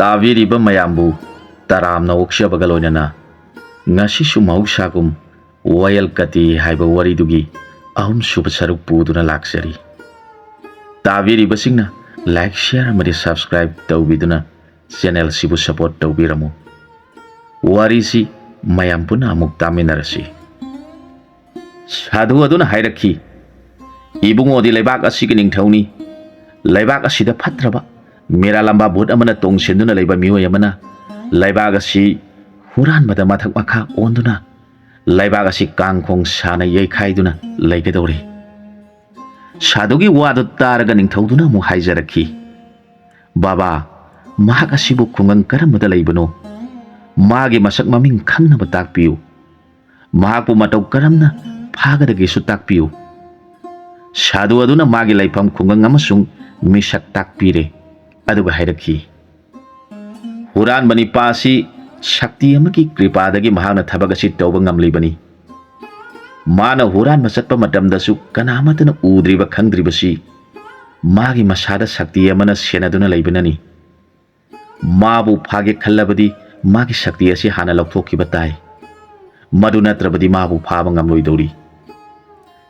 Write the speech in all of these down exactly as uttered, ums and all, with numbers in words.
ꯇꯥꯕꯤꯔꯤꯕ ꯃꯌꯥꯝꯕꯨ ꯇꯔꯥꯝꯅ ꯑꯣꯛꯆꯕꯒ ꯂꯣꯏꯅꯅ ꯉꯁꯤꯁꯨ ꯃꯍꯧꯁꯥꯒꯨꯝ ꯋꯥꯌꯦꯜ ꯀꯇꯤ ꯍꯥꯏꯕ ꯋꯥꯔꯤꯗꯨꯒꯤ ꯑꯍꯨꯝꯁꯨꯕ ꯁꯔꯨꯛ ꯄꯨꯗꯨꯅ ꯂꯥꯛꯆꯔꯤ꯫ ꯇꯥꯕꯤꯔꯤꯕꯁꯤꯡꯅ like, share ꯑꯃꯗꯤ subscribe ꯇꯧꯕꯤꯗꯨꯅ channel ꯁꯤꯕꯨ support ꯇꯧꯕꯤꯔꯝꯃꯨ꯫ ꯋꯥꯔꯤꯁꯤ ꯃꯌꯥꯝ ꯄꯨꯟꯅ ꯑꯃꯨꯛ ꯇꯥꯃꯤꯟꯅꯔꯁꯤ꯫ ꯁꯥꯙꯨ ꯑꯗꯨꯅ ꯍꯥꯏꯔꯛꯈꯤ, "ꯏꯕꯨꯡꯉꯣꯗꯤ ꯂꯩꯕꯥꯛ ꯑꯁꯤꯒꯤ ꯅꯤꯡꯊꯧꯅꯤ꯫ ꯂꯩꯕꯥꯛ ꯑꯁꯤꯗ ꯐꯠꯇ꯭ꯔꯕ ꯃꯦꯔꯥꯂꯝꯕꯥ ꯚꯨꯠ ꯑꯃꯅ ꯇꯣꯡꯁꯤꯟꯗꯨꯅ ꯂꯩꯕ ꯃꯤꯑꯣꯏ ꯑꯃꯅ ꯂꯩꯕꯥꯛ ꯑꯁꯤ ꯍꯨꯔꯥꯟꯕꯗ ꯃꯊꯛ ꯃꯈꯥ ꯑꯣꯟꯗꯨꯅ ꯂꯩꯕꯥꯛ ꯑꯁꯤ ꯀꯥꯡꯈꯣꯡ ꯁꯥꯅ ꯌꯩꯈꯥꯏꯗꯨꯅ ꯂꯩꯒꯗꯧꯔꯤ꯫" ꯁꯥꯙꯨꯒꯤ ꯋꯥꯗꯨ ꯇꯥꯔꯒ ꯅꯤꯡꯊꯧꯗꯨꯅ ꯑꯃꯨꯛ ꯍꯥꯏꯖꯔꯛꯈꯤ, "ꯕꯥꯕꯥ, ꯃꯍꯥꯛ ꯑꯁꯤꯕꯨ ꯈꯨꯡꯒꯪ ꯀꯔꯝꯕꯗ ꯂꯩꯕꯅꯣ? ꯃꯥꯒꯤ ꯃꯁꯛ ꯃꯃꯤꯡ ꯈꯪꯅꯕ ꯇꯥꯛꯄꯤꯌꯨ꯫ ꯃꯍꯥꯛꯄꯨ ꯃꯇꯧ ꯀꯔꯝꯅ ꯐꯥꯒꯗꯒꯦꯁꯨ ꯇꯥꯛꯄꯤꯌꯨ꯫" ꯁꯥꯙꯨ ꯑꯗꯨꯅ ꯃꯥꯒꯤ ꯂꯩꯐꯝ ꯈꯨꯡꯒꯪ ꯑꯃꯁꯨꯡ ꯃꯤꯁꯛ ꯇꯥꯛꯄꯤꯔꯦ, ꯑꯗꯨꯒ ꯍꯥꯏꯔꯛꯈꯤ, "ꯍꯨꯔꯥꯟꯕ ꯅꯤꯄꯥ ꯑꯁꯤ ꯁꯛꯇꯤ ꯑꯃꯒꯤ ꯀ꯭ꯔꯤꯄꯥꯗꯒꯤ ꯃꯍꯥꯛꯅ ꯊꯕꯛ ꯑꯁꯤ ꯇꯧꯕ ꯉꯝꯂꯤꯕꯅꯤ꯫ ꯃꯥꯅ ꯍꯨꯔꯥꯟꯕ ꯆꯠꯄ ꯃꯇꯝꯗꯁꯨ ꯀꯅꯥꯃꯠꯇꯅ ꯎꯗ꯭ꯔꯤꯕ ꯈꯪꯗ꯭ꯔꯤꯕꯁꯤ ꯃꯥꯒꯤ ꯃꯁꯥꯗ ꯁꯛꯇꯤ ꯑꯃꯅ ꯁꯦꯟꯅꯗꯨꯅ ꯂꯩꯕꯅꯅꯤ꯫ ꯃꯥꯕꯨ ꯐꯥꯒꯦ ꯈꯜꯂꯕꯗꯤ ꯃꯥꯒꯤ ꯁꯛꯇꯤ ꯑꯁꯤ ꯍꯥꯟꯅ ꯂꯧꯊꯣꯛꯈꯤꯕ ꯇꯥꯏ꯫ ꯃꯗꯨ ꯅꯠꯇ꯭ꯔꯕꯗꯤ ꯃꯥꯕꯨ ꯐꯥꯕ ꯉꯝꯂꯣꯏꯗꯧꯔꯤ꯫"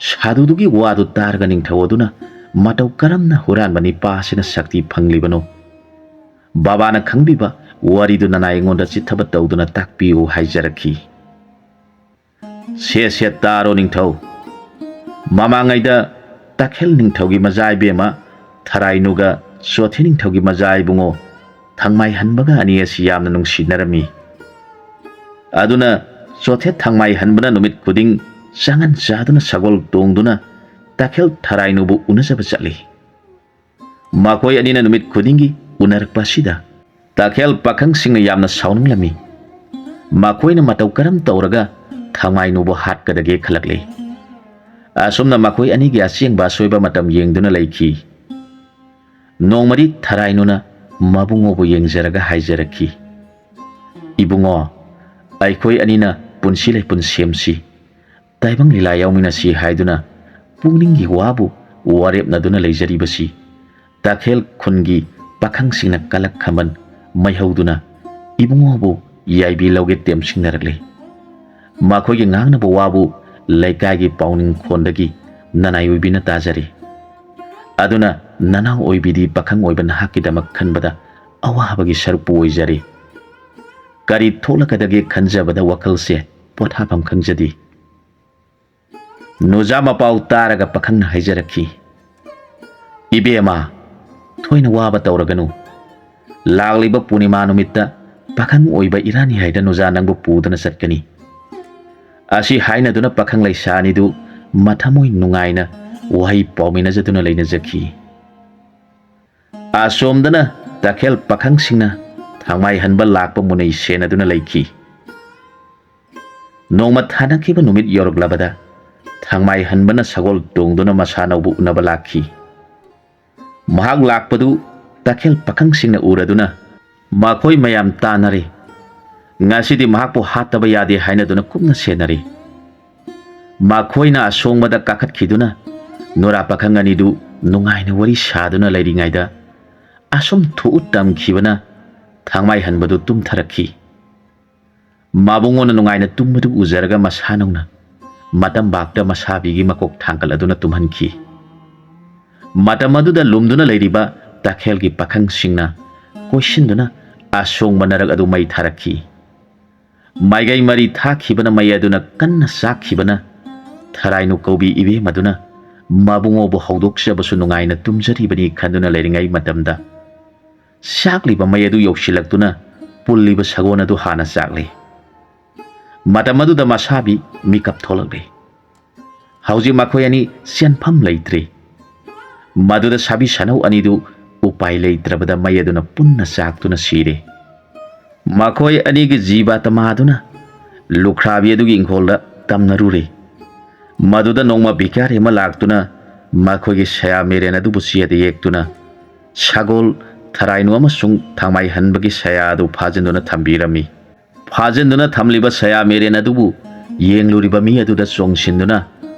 ꯁꯥꯙꯨꯗꯨꯒꯤ ꯋꯥꯗꯨ ꯇꯥꯔꯒ ꯅꯤꯡꯊꯧ ꯑꯗꯨꯅ ꯃꯇꯧ ꯀꯔꯝꯅ ꯍꯨꯔꯥꯟꯕ ꯅꯤꯄꯥ ꯑꯁꯤꯅ ꯁꯛꯇꯤ ꯐꯪꯂꯤꯕꯅꯣ? ꯕꯥꯕꯥꯅ ꯈꯪꯕꯤꯕ ꯋꯥꯔꯤꯗꯨ ꯅꯅꯥꯏ ꯑꯩꯉꯣꯟꯗ ꯆꯤꯠꯊꯕ ꯇꯧꯗꯨꯅ ꯇꯥꯛꯄꯤꯌꯨ ꯍꯥꯏꯖꯔꯛꯈꯤ꯫ ꯁꯦ ꯁꯦ ꯇꯥꯔꯣ ꯅꯤꯡꯊꯧ꯫ ꯃꯃꯥꯡꯉꯩꯗ ꯇꯈꯦꯜ ꯅꯤꯡꯊꯧꯒꯤ ꯃꯆꯥ ꯏꯕꯦꯝꯃ ꯊꯔꯥꯏꯅꯨꯒ ꯆꯣꯊꯦ ꯅꯤꯡꯊꯧꯒꯤ ꯃꯆꯥ ꯏꯕꯨꯡꯉꯣ ꯊꯪꯃꯥꯏ ꯍꯟꯕꯒ ꯑꯅꯤ ꯑꯁꯤ ꯌꯥꯝꯅ ꯅꯨꯡꯁꯤꯅꯔꯝꯃꯤ꯫ ꯑꯗꯨꯅ ꯆꯣꯊꯦ ꯊꯪꯃꯥꯏ ꯍꯟꯕꯅ ꯅꯨꯃꯤꯠ ꯈꯨꯗꯤꯡ ꯆꯥꯉꯟ ꯆꯥꯗꯨꯅ ꯁꯒꯣꯜ ꯇꯣꯡꯗꯨꯅ ꯇꯈꯦꯜ ꯊꯔꯥꯏꯅꯨꯕꯨ ꯎꯅꯖꯕ ꯆꯠꯂꯤ꯫ ꯃꯈꯣꯏ ꯑꯅꯤꯅ ꯅꯨꯃꯤꯠ ꯈꯨꯗꯤꯡꯒꯤ ꯎꯅꯔꯛꯄ ꯑꯁꯤꯗ ꯇꯈꯦꯜ ꯄꯥꯈꯪꯁꯤꯡꯅ ꯌꯥꯝꯅ ꯁꯥꯎꯅꯤꯡꯂꯝꯃꯤ꯫ ꯃꯈꯣꯏꯅ ꯃꯇꯧ ꯀꯔꯝ ꯇꯧꯔꯒ ꯊꯪꯃꯥꯏꯅꯨꯕꯨ ꯍꯥꯠꯀꯗꯒꯦ ꯈꯜꯂꯛꯂꯤ꯫ ꯑꯁꯨꯝꯅ ꯃꯈꯣꯏ ꯑꯅꯤꯒꯤ ꯑꯁꯦꯡꯕ ꯑꯁꯣꯏꯕ ꯃꯇꯝ ꯌꯦꯡꯗꯨꯅ ꯂꯩꯈꯤ꯫ ꯅꯣꯡꯃꯗꯤ ꯊꯔꯥꯏꯅꯨꯅ ꯃꯕꯨꯡꯉꯣꯕꯨ ꯌꯦꯡꯖꯔꯒ ꯍꯥꯏꯖꯔꯛꯈꯤ, "ꯏꯕꯨꯡꯉꯣ, ꯑꯩꯈꯣꯏ ꯑꯅꯤꯅ ꯄꯨꯟꯁꯤ ꯂꯩꯄꯨꯟ ꯁꯦꯝꯁꯤ, ꯇꯥꯏꯕꯪ ꯂꯤꯂꯥ ꯌꯥꯎꯃꯤꯟꯅꯁꯤ ꯍꯥꯏꯗꯨꯅ ꯄꯨꯛꯅꯤꯡꯒꯤ ꯋꯥꯕꯨ ꯋꯥꯔꯦꯞꯅꯗꯨꯅ ꯂꯩꯖꯔꯤꯕꯁꯤ ꯇꯈꯦꯜ ꯈꯨꯟꯒꯤ ꯄꯥꯈꯪꯁꯤꯡꯅ ꯀꯂꯛ ꯈꯝꯕꯟ ꯃꯩꯍꯧꯗꯨꯅ ꯏꯕꯨꯡꯉꯣꯕꯨ ꯌꯥꯏꯕꯤ ꯂꯧꯒꯦ ꯇꯦꯝꯁꯤꯡꯅꯔꯛꯂꯤ꯫ ꯃꯈꯣꯏꯒꯤ ꯉꯥꯡꯅꯕ ꯋꯥꯕꯨ ꯂꯩꯀꯥꯏꯒꯤ ꯄꯥꯎꯅꯤꯡꯈꯣꯟꯗꯒꯤ ꯅꯅꯥꯏ ꯑꯣꯏꯕꯤꯅ ꯇꯥꯖꯔꯤ꯫ ꯑꯗꯨꯅ ꯅꯅꯥꯎ ꯑꯣꯏꯕꯤꯗꯤ ꯄꯥꯈꯪ ꯑꯣꯏꯕ ꯅꯍꯥꯛꯀꯤꯗꯃꯛ ꯈꯟꯕꯗ ꯑꯋꯥꯕꯒꯤ ꯁꯔꯨꯛꯄꯨ ꯑꯣꯏꯖꯔꯤ꯫ ꯀꯔꯤ ꯊꯣꯛꯂꯛꯀꯗꯒꯦ ꯈꯟꯖꯕꯗ ꯋꯥꯈꯜꯁꯦ ꯄꯣꯊꯥꯐꯝ ꯈꯪꯖꯗꯦ꯫ ꯅꯨꯖꯥ ꯃꯄꯥꯎ ꯇꯥꯔꯒ ꯄꯥꯈꯪꯅ ꯍꯥꯏꯖꯔꯛꯈꯤ, "ꯏꯕꯦꯝꯃ, ꯊꯣꯏꯅ ꯋꯥꯕ ꯇꯧꯔꯒꯅꯨ꯫ ꯂꯥꯛꯂꯤꯕ ꯄꯨꯔꯅꯤꯃꯥ ꯅꯨꯃꯤꯠꯇ ꯄꯥꯈꯪ ꯑꯣꯏꯕ ꯏꯔꯥꯅꯤ ꯍꯥꯏꯗ ꯅꯨꯖꯥ ꯅꯪꯕꯨ ꯄꯨꯗꯨꯅ ꯆꯠꯀꯅꯤ꯫" ꯑꯁꯤ ꯍꯥꯏꯅꯗꯨꯅ ꯄꯥꯈꯪ ꯂꯩꯁꯥ ꯑꯅꯤꯗꯨ ꯃꯊꯃꯣꯏ ꯅꯨꯡꯉꯥꯏꯅ ꯋꯥꯍꯩ ꯄꯥꯎꯃꯤꯟꯅꯖꯗꯨꯅ ꯂꯩꯅꯖꯈꯤ꯫ ꯑꯁꯣꯝꯗꯅ ꯇꯈꯦꯜ ꯄꯥꯈꯪꯁꯤꯡꯅ ꯊꯥꯡꯃꯥꯏ ꯍꯟꯕ ꯂꯥꯛꯄ ꯃꯨꯟꯅꯩ ꯁꯦꯟꯅꯗꯨꯅ ꯂꯩꯈꯤ꯫ ꯅꯣꯡꯃ ꯊꯥꯅꯈꯤꯕ ꯅꯨꯃꯤꯠ ꯌꯧꯔꯛꯂꯕꯗ ꯊꯥꯡꯃꯥꯏ ꯍꯟꯕꯅ ꯁꯒꯣꯜ ꯇꯣꯡꯗꯨꯅ ꯃꯁꯥꯅꯧꯕꯨ ꯎꯅꯕ ꯂꯥꯛꯈꯤ꯫ ꯃꯍꯥꯛ ꯂꯥꯛꯄꯗꯨ ꯇꯈꯦꯜ ꯄꯥꯈꯪꯁꯤꯡꯅ ꯎꯔꯗꯨꯅ ꯃꯈꯣꯏ ꯃꯌꯥꯝ ꯇꯥꯟꯅꯔꯦ꯫ ꯉꯁꯤꯗꯤ ꯃꯍꯥꯛꯄꯨ ꯍꯥꯠꯇꯕ ꯌꯥꯗꯦ ꯍꯥꯏꯅꯗꯨꯅ ꯀꯨꯞꯅ ꯁꯦꯟꯅꯔꯦ꯫ ꯃꯈꯣꯏꯅ ꯑꯁꯣꯡꯕꯗ ꯀꯥꯈꯠꯈꯤꯗꯨꯅ ꯅꯨꯔꯥ ꯄꯥꯈꯪ ꯑꯅꯤꯗꯨ ꯅꯨꯡꯉꯥꯏꯅ ꯋꯥꯔꯤ ꯁꯥꯗꯨꯅ ꯂꯩꯔꯤꯉꯩꯗ ꯑꯁꯨꯝ ꯊꯣꯛꯎ ꯇꯝꯈꯤꯕꯅ ꯊꯥꯡꯃꯥꯏ ꯍꯟꯕꯗꯨ ꯇꯨꯝꯊꯔꯛꯈꯤ꯫ ꯃꯕꯨꯡꯉꯣꯅ ꯅꯨꯡꯉꯥꯏꯅ ꯇꯨꯝꯕꯗꯨ ꯎꯖꯔꯒ ꯃꯁꯥ ꯅꯧꯅ ꯃꯇꯝꯕꯥꯛꯇ ꯃꯁꯥꯕꯤꯒꯤ ꯃꯀꯣꯛ ꯊꯥꯡꯒꯠꯂꯗꯨꯅ ꯇꯨꯝꯍꯟꯈꯤ꯫ ꯃꯇꯝ ꯑꯗꯨꯗ ꯂꯨꯝꯗꯨꯅ ꯂꯩꯔꯤꯕ ꯇꯈꯦꯜꯒꯤ ꯄꯥꯈꯪꯁꯤꯡꯅ ꯀꯣꯏꯁꯤꯟꯗꯨꯅ ꯑꯁꯣꯡꯕ ꯅꯔꯛ ꯑꯗꯨ ꯃꯩ ꯊꯥꯔꯛꯈꯤ꯫ ꯃꯥꯏꯒꯩ ꯃꯔꯤ ꯊꯥꯈꯤꯕꯅ ꯃꯩ ꯑꯗꯨꯅ ꯀꯟꯅ ꯆꯥꯛꯈꯤꯕꯅ ꯊꯔꯥꯏꯅꯨ ꯀꯧꯕꯤ ꯏꯕꯦꯝ ꯑꯗꯨꯅ ꯃꯕꯨꯡꯉꯣꯕꯨ ꯍꯧꯗꯣꯛꯆꯕꯁꯨ ꯅꯨꯡꯉꯥꯏꯅ ꯇꯨꯝꯖꯔꯤꯕꯅꯤ ꯈꯟꯗꯨꯅ ꯂꯩꯔꯤꯉꯩ ꯃꯇꯝꯗ ꯆꯥꯛꯂꯤꯕ ꯃꯩ ꯑꯗꯨ ꯌꯧꯁꯤꯜꯂꯛꯇꯨꯅ ꯄꯨꯜꯂꯤꯕ ꯁꯒꯣꯜ ꯑꯗꯨ ꯍꯥꯟꯅ ꯆꯥꯛꯂꯦ꯫ ꯃꯇꯝ ꯑꯗꯨꯗ ꯃꯁꯥꯕꯤ ꯃꯤꯀꯞ ꯊꯣꯛꯂꯛꯂꯦ꯫ ꯍꯧꯖꯤꯛ ꯃꯈꯣꯏ ꯑꯅꯤ ꯆꯦꯟꯐꯝ ꯂꯩꯇ꯭ꯔꯦ꯫ ꯃꯗꯨꯗ ꯁꯥꯕꯤ ꯁꯥꯅꯧ ꯑꯅꯤꯗꯨ ꯎꯄꯥꯏ ꯂꯩꯇ꯭ꯔꯕꯗ ꯃꯩ ꯑꯗꯨꯅ ꯄꯨꯟꯅ ꯆꯥꯛꯇꯨꯅ ꯁꯤꯔꯦ꯫ ꯃꯈꯣꯏ ꯑꯅꯤꯒꯤ ꯖꯤꯕꯥꯇꯃꯥꯗꯨꯅ ꯂꯨꯈ꯭ꯔꯥꯕꯤ ꯑꯗꯨꯒꯤ ꯏꯪꯈꯣꯜꯗ ꯇꯝꯅꯔꯨꯔꯦ꯫ ꯃꯗꯨꯗ ꯅꯣꯡꯃ ꯚꯤꯈꯥꯔꯤ ꯑꯃ ꯂꯥꯛꯇꯨꯅ ꯃꯈꯣꯏꯒꯤ ꯁꯌꯥ ꯃꯦꯔꯦꯟ ꯑꯗꯨꯕꯨ ꯆꯦꯗ ꯌꯦꯛꯇꯨꯅ ꯁꯒꯣꯜ, ꯊꯔꯥꯏꯅꯨ ꯑꯃꯁꯨꯡ ꯊꯥꯡꯃꯥꯏ ꯍꯟꯕꯒꯤ ꯁꯌꯥ ꯑꯗꯨ ꯐꯥꯖꯤꯟꯗꯨꯅ ꯊꯝꯕꯤꯔꯝꯃꯤ꯫ ꯐꯥꯖꯤꯟꯗꯨꯅ ꯊꯝꯂꯤꯕ ꯁꯌꯥ ꯃꯦꯔꯦꯟ ꯑꯗꯨꯕꯨ ꯌꯦꯡꯂꯨꯔꯤꯕ ꯃꯤ ꯑꯗꯨꯗ ꯆꯣꯡꯁꯤꯟꯗꯨꯅ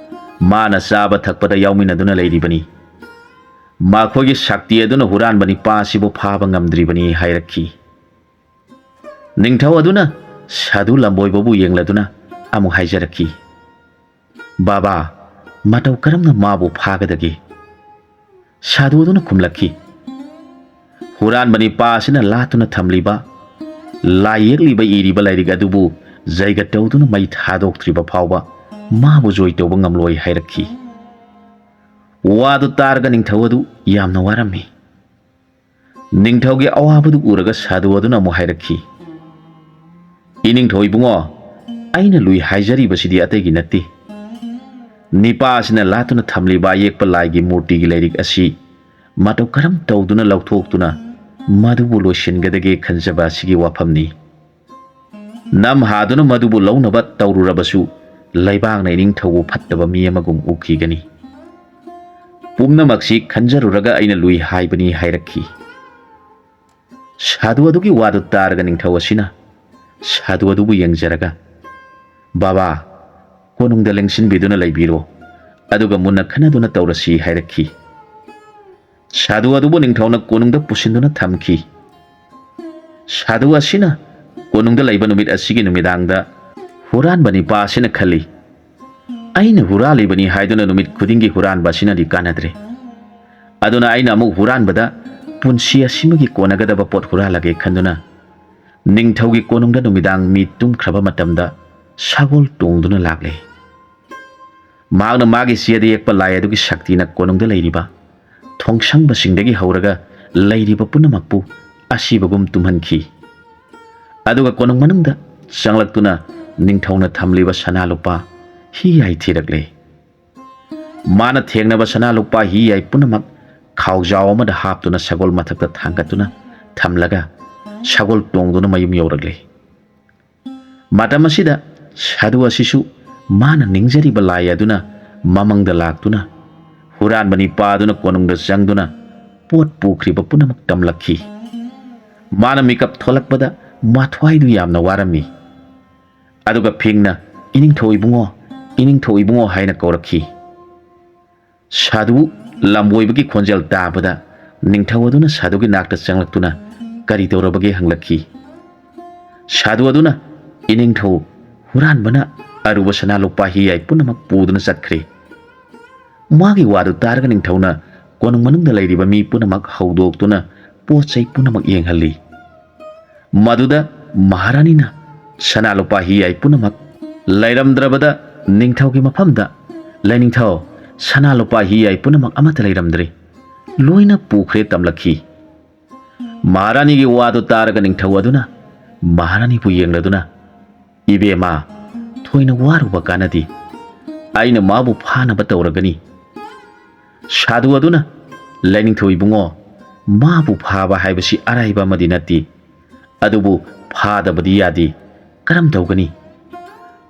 ꯃꯥꯅ ꯆꯥꯕ ꯊꯛꯄꯗ ꯌꯥꯎꯃꯤꯟꯅꯗꯨꯅ ꯂꯩꯔꯤꯕꯅꯤ꯫ ꯃꯈꯣꯏꯒꯤ ꯁꯛꯇꯤ ꯑꯗꯨꯅ ꯍꯨꯔꯥꯟꯕ ꯅꯤꯄꯥ ꯑꯁꯤꯕꯨ ꯐꯥꯕ ꯉꯝꯗ꯭ꯔꯤꯕꯅꯤ ꯍꯥꯏꯔꯛꯈꯤ꯫ ꯅꯤꯡꯊꯧ ꯑꯗꯨꯅ ꯁꯥꯗꯨ ꯂꯝꯕꯣꯏꯕꯕꯨ ꯌꯦꯡꯂꯗꯨꯅ ꯑꯃꯨꯛ ꯍꯥꯏꯖꯔꯛꯈꯤ, "ꯕꯥꯕꯥ, ꯃꯇꯧ ꯀꯔꯝꯅ ꯃꯥꯕꯨ ꯐꯥꯒꯗꯒꯦ?" ꯁꯥꯗꯨ ꯑꯗꯨꯅ ꯈꯨꯝꯂꯛꯈꯤ, "ꯍꯨꯔꯥꯟꯕ ꯅꯤꯄꯥ ꯑꯁꯤꯅ ꯂꯥꯠꯇꯨꯅ ꯊꯝꯂꯤꯕ, ꯂꯥꯏ ꯌꯦꯛꯂꯤꯕ ꯏꯔꯤꯕ ꯂꯥꯏꯔꯤꯛ ꯑꯗꯨꯕꯨ ꯖꯩꯒ ꯇꯧꯗꯨꯅ ꯃꯩ ꯊꯥꯗꯣꯛꯇ꯭ꯔꯤꯕ ꯐꯥꯎꯕ ꯃꯥꯕꯨ ꯖꯣꯏ ꯇꯧꯕ ꯉꯝꯂꯣꯏ" ꯍꯥꯏꯔꯛꯈꯤ꯫ ꯋꯥꯗꯨ ꯇꯥꯔꯒ ꯅꯤꯡꯊꯧ ꯑꯗꯨ ꯌꯥꯝꯅ ꯋꯥꯔꯝꯃꯤ꯫ ꯅꯤꯡꯊꯧꯒꯤ ꯑꯋꯥꯕꯗꯨ ꯎꯔꯒ ꯁꯥꯗꯨ ꯑꯗꯨꯅ ꯑꯃꯨꯛ ꯍꯥꯏꯔꯛꯈꯤ, "ꯏꯅꯤꯡꯊꯧ ꯏꯕꯨꯡꯉꯣ, ꯑꯩꯅ ꯂꯨꯏ ꯍꯥꯏꯖꯔꯤꯕꯁꯤꯗꯤ ꯑꯇꯩꯒꯤ ꯅꯠꯇꯦ꯫ ꯅꯤꯄꯥ ꯑꯁꯤꯅ ꯂꯥꯠꯇꯨꯅ ꯊꯝꯂꯤꯕ ꯑꯌꯦꯛꯄ ꯂꯥꯏꯒꯤ ꯃꯨꯔꯇꯤꯒꯤ ꯂꯥꯏꯔꯤꯛ ꯑꯁꯤ ꯃꯇꯧ ꯀꯔꯝ ꯇꯧꯗꯨꯅ ꯂꯧꯊꯣꯛꯇꯨꯅ ꯃꯗꯨꯕꯨ ꯂꯣꯏꯁꯤꯟꯒꯗꯒꯦ ꯈꯟꯖꯕ ꯑꯁꯤꯒꯤ ꯋꯥꯐꯝꯅꯤ꯫ ꯅꯝ ꯍꯥꯗꯨꯅ ꯃꯗꯨꯕꯨ ꯂꯧꯅꯕ ꯇꯧꯔꯨꯔꯕꯁꯨ ꯂꯩꯕꯥꯛꯅ ꯏꯅꯤꯡꯊꯧꯕꯨ ꯐꯠꯇꯕ ꯃꯤ ꯑꯃꯒꯨꯝ ꯎꯈꯤꯒꯅꯤ꯫ ꯄꯨꯝꯅꯃꯛꯁꯤ ꯈꯟꯖꯔꯨꯔꯒ ꯑꯩꯅ ꯂꯨꯏ ꯍꯥꯏꯕꯅꯤ" ꯍꯥꯏꯔꯛꯈꯤ꯫ ꯁꯥꯗꯨ ꯑꯗꯨꯒꯤ ꯋꯥꯗꯨ ꯇꯥꯔꯒ ꯅꯤꯡꯊꯧ ꯑꯁꯤꯅ ꯁꯥꯗꯨ ꯑꯗꯨꯕꯨ ꯌꯦꯡꯖꯔꯒ, "ꯕꯥꯕꯥ, ꯀꯣꯅꯨꯡꯗ ꯂꯦꯡꯁꯤꯟꯕꯤꯗꯨꯅ ꯂꯩꯕꯤꯔꯣ, ꯑꯗꯨꯒ ꯃꯨꯟꯅ ꯈꯟꯅꯗꯨꯅ ꯇꯧꯔꯁꯤ" ꯍꯥꯏꯔꯛꯈꯤ꯫ ꯁꯥꯗꯨ ꯑꯗꯨꯕꯨ ꯅꯤꯡꯊꯧꯅ ꯀꯣꯅꯨꯡꯗ ꯄꯨꯁꯤꯟꯗꯨꯅ ꯊꯝꯈꯤ꯫ ꯁꯥꯗꯨ ꯑꯁꯤꯅ ꯀꯣꯅꯨꯡꯗ ꯂꯩꯕ ꯅꯨꯃꯤꯠ ꯑꯁꯤꯒꯤ ꯅꯨꯃꯤꯗꯥꯡꯗ ꯍꯨꯔꯥꯟꯕ ꯅꯤꯄꯥ ꯑꯁꯤꯅ ꯈꯜꯂꯤ, "ꯑꯩꯅ ꯍꯨꯔꯥꯜꯂꯤꯕꯅꯤ ꯍꯥꯏꯗꯨꯅ ꯅꯨꯃꯤꯠ ꯈꯨꯗꯤꯡꯒꯤ ꯍꯨꯔꯥꯟꯕ ꯑꯁꯤꯅꯗꯤ ꯀꯥꯟꯅꯗ꯭ꯔꯦ꯫ ꯑꯗꯨꯅ ꯑꯩꯅ ꯑꯃꯨꯛ ꯍꯨꯔꯥꯟꯕꯗ ꯄꯨꯟꯁꯤ ꯑꯁꯤꯃꯒꯤ ꯀꯣꯟꯅꯒꯗꯕ ꯄꯣꯠ ꯍꯨꯔꯥꯜꯂꯒꯦ" ꯈꯟꯗꯨꯅ ꯅꯤꯡꯊꯧꯒꯤ ꯀꯣꯅꯨꯡꯗ ꯅꯨꯃꯤꯗꯥꯡ ꯃꯤ ꯇꯨꯝꯈ꯭ꯔꯕ ꯃꯇꯝꯗ ꯁꯒꯣꯜ ꯇꯣꯡꯗꯨꯅ ꯂꯥꯛꯂꯦ꯫ ꯃꯍꯥꯛꯅ ꯃꯥꯒꯤ ꯆꯦꯗ ꯌꯦꯛꯄ ꯂꯥꯏ ꯑꯗꯨꯒꯤ ꯁꯛꯇꯤꯅ ꯀꯣꯅꯨꯡꯗ ꯂꯩꯔꯤꯕ ꯊꯣꯡꯁꯪꯕꯁꯤꯡꯗꯒꯤ ꯍꯧꯔꯒ ꯂꯩꯔꯤꯕ ꯄꯨꯝꯅꯃꯛꯄꯨ ꯑꯁꯤꯕꯒꯨꯝ ꯇꯨꯝꯍꯟꯈꯤ꯫ ꯑꯗꯨꯒ ꯀꯣꯅꯨꯡ ꯃꯅꯨꯡꯗ ꯆꯪꯂꯛꯇꯨꯅ ꯅꯤꯡꯊꯧꯅ ꯊꯝꯂꯤꯕ ꯁꯅꯥ ꯂꯨꯄꯥ ꯍꯤ ꯌꯥꯏ ꯊꯤꯔꯛꯂꯦ꯫ ꯃꯥꯅ ꯊꯦꯡꯅꯕ ꯁꯅꯥ ꯂꯨꯄꯥ ꯍꯤ ꯌꯥꯏ ꯄꯨꯝꯅꯃꯛ ꯈꯥꯎꯖꯥꯎ ꯑꯃꯗ ꯍꯥꯞꯇꯨꯅ ꯁꯒꯣꯜ ꯃꯊꯛꯇ ꯊꯥꯡꯒꯠꯇꯨꯅ ꯊꯝꯂꯒ ꯁꯒꯣꯜ ꯇꯣꯡꯗꯨꯅ ꯃꯌꯨꯝ ꯌꯧꯔꯛꯂꯦ꯫ ꯃꯇꯝ ꯑꯁꯤꯗ ꯁꯥꯗꯨ ꯑꯁꯤꯁꯨ ꯃꯥꯅ ꯅꯤꯡꯖꯔꯤꯕ ꯂꯥꯏ ꯑꯗꯨꯅ ꯃꯃꯪꯗ ꯂꯥꯛꯇꯨꯅ ꯍꯨꯔꯥꯟꯕ ꯅꯤꯄꯥ ꯑꯗꯨꯅ ꯀꯣꯅꯨꯡꯗ ꯆꯪꯗꯨꯅ ꯄꯣꯠ ꯄꯨꯈ꯭ꯔꯤꯕ ꯄꯨꯝꯅꯃꯛ ꯇꯝꯂꯛꯈꯤ꯫ ꯃꯥꯅ ꯃꯤꯀꯞ ꯊꯣꯛꯂꯛꯄꯗ ꯃꯊ꯭ꯋꯥꯏꯗꯨ ꯌꯥꯝꯅ ꯋꯥꯔꯝꯃꯤ꯫ ꯑꯗꯨꯒ ꯐꯤꯡꯅ, "ꯏꯅꯤꯡꯊꯧ ꯏꯕꯨꯡꯉꯣ, ꯏꯅꯤꯡꯊꯧ ꯏꯕꯨꯡꯉꯣ" ꯍꯥꯏꯅ ꯀꯧꯔꯛꯈꯤ꯫ ꯁꯥꯗꯨ ꯂꯝꯕꯣꯏꯕꯒꯤ ꯈꯣꯟꯖꯦꯜ ꯇꯥꯕꯗ ꯅꯤꯡꯊꯧ ꯑꯗꯨꯅ ꯁꯥꯗꯨꯒꯤ ꯅꯥꯛꯇ ꯆꯪꯂꯛꯇꯨꯅ ꯀꯔꯤ ꯇꯧꯔꯕꯒꯦ ꯍꯪꯂꯛꯈꯤ꯫ ꯁꯥꯗꯨ ꯑꯗꯨꯅ, "ꯏꯅꯤꯡꯊꯧ, ꯍꯨꯔꯥꯟꯕꯅ ꯑꯔꯨꯕ ꯁꯅꯥ ꯂꯨꯄꯥ ꯍꯤꯌꯥꯏ ꯄꯨꯝꯅꯃꯛ ꯄꯨꯗꯨꯅ ꯆꯠꯈ꯭ꯔꯦ꯫" ꯃꯥꯒꯤ ꯋꯥꯗꯨ ꯇꯥꯔꯒ ꯅꯤꯡꯊꯧꯅ ꯀꯣꯅꯨꯡ ꯃꯅꯨꯡꯗ ꯂꯩꯔꯤꯕ ꯃꯤ ꯄꯨꯝꯅꯃꯛ ꯍꯧꯗꯣꯛꯇꯨꯅ ꯄꯣꯠ ꯆꯩ ꯄꯨꯝꯅꯃꯛ ꯌꯦꯡꯍꯜꯂꯤ꯫ ꯃꯗꯨꯗ ꯃꯍꯥꯔꯥꯅꯤꯅ ꯁꯅꯥ ꯂꯨꯄꯥ ꯍꯤꯌꯥꯏ ꯄꯨꯝꯅꯃꯛ ꯂꯩꯔꯝꯗ꯭ꯔꯕꯗ, ꯅꯤꯡꯊꯧꯒꯤ ꯃꯐꯝꯗ, "ꯂꯩꯅꯤꯡꯊꯧ, ꯁꯅꯥ ꯂꯨꯄꯥ ꯍꯤꯌꯥꯏ ꯄꯨꯝꯅꯃꯛ ꯑꯃꯠꯇ ꯂꯩꯔꯝꯗ꯭ꯔꯦ, ꯂꯣꯏꯅ ꯄꯨꯈ꯭ꯔꯦ" ꯇꯝꯂꯛꯈꯤ꯫ ꯃꯍꯥꯔꯥꯅꯤꯒꯤ ꯋꯥꯗꯨ ꯇꯥꯔꯒ ꯅꯤꯡꯊꯧ ꯑꯗꯨꯅ ꯃꯍꯥꯔꯥꯅꯤꯕꯨ ꯌꯦꯡꯂꯗꯨꯅ, "ꯏꯕꯦꯝꯃ, ꯊꯣꯏꯅ ꯋꯥꯔꯨꯕ ꯀꯥꯟꯅꯗꯦ꯫ ꯑꯩꯅ ꯃꯥꯕꯨ ꯐꯥꯅꯕ ꯇꯧꯔꯒꯅꯤ꯫" ꯁꯥꯗꯨ ꯑꯗꯨꯅ, "ꯂꯩꯅꯤꯡꯊꯧ ꯏꯕꯨꯡꯉꯣ, ꯃꯥꯕꯨ ꯐꯥꯕ ꯍꯥꯏꯕꯁꯤ ꯑꯔꯥꯏꯕ ꯑꯃꯗꯤ ꯅꯠꯇꯦ꯫ ꯑꯗꯨꯕꯨ ꯐꯥꯗꯕꯗꯤ ꯌꯥꯗꯦ꯫ ꯀꯔꯝ ꯇꯧꯒꯅꯤ?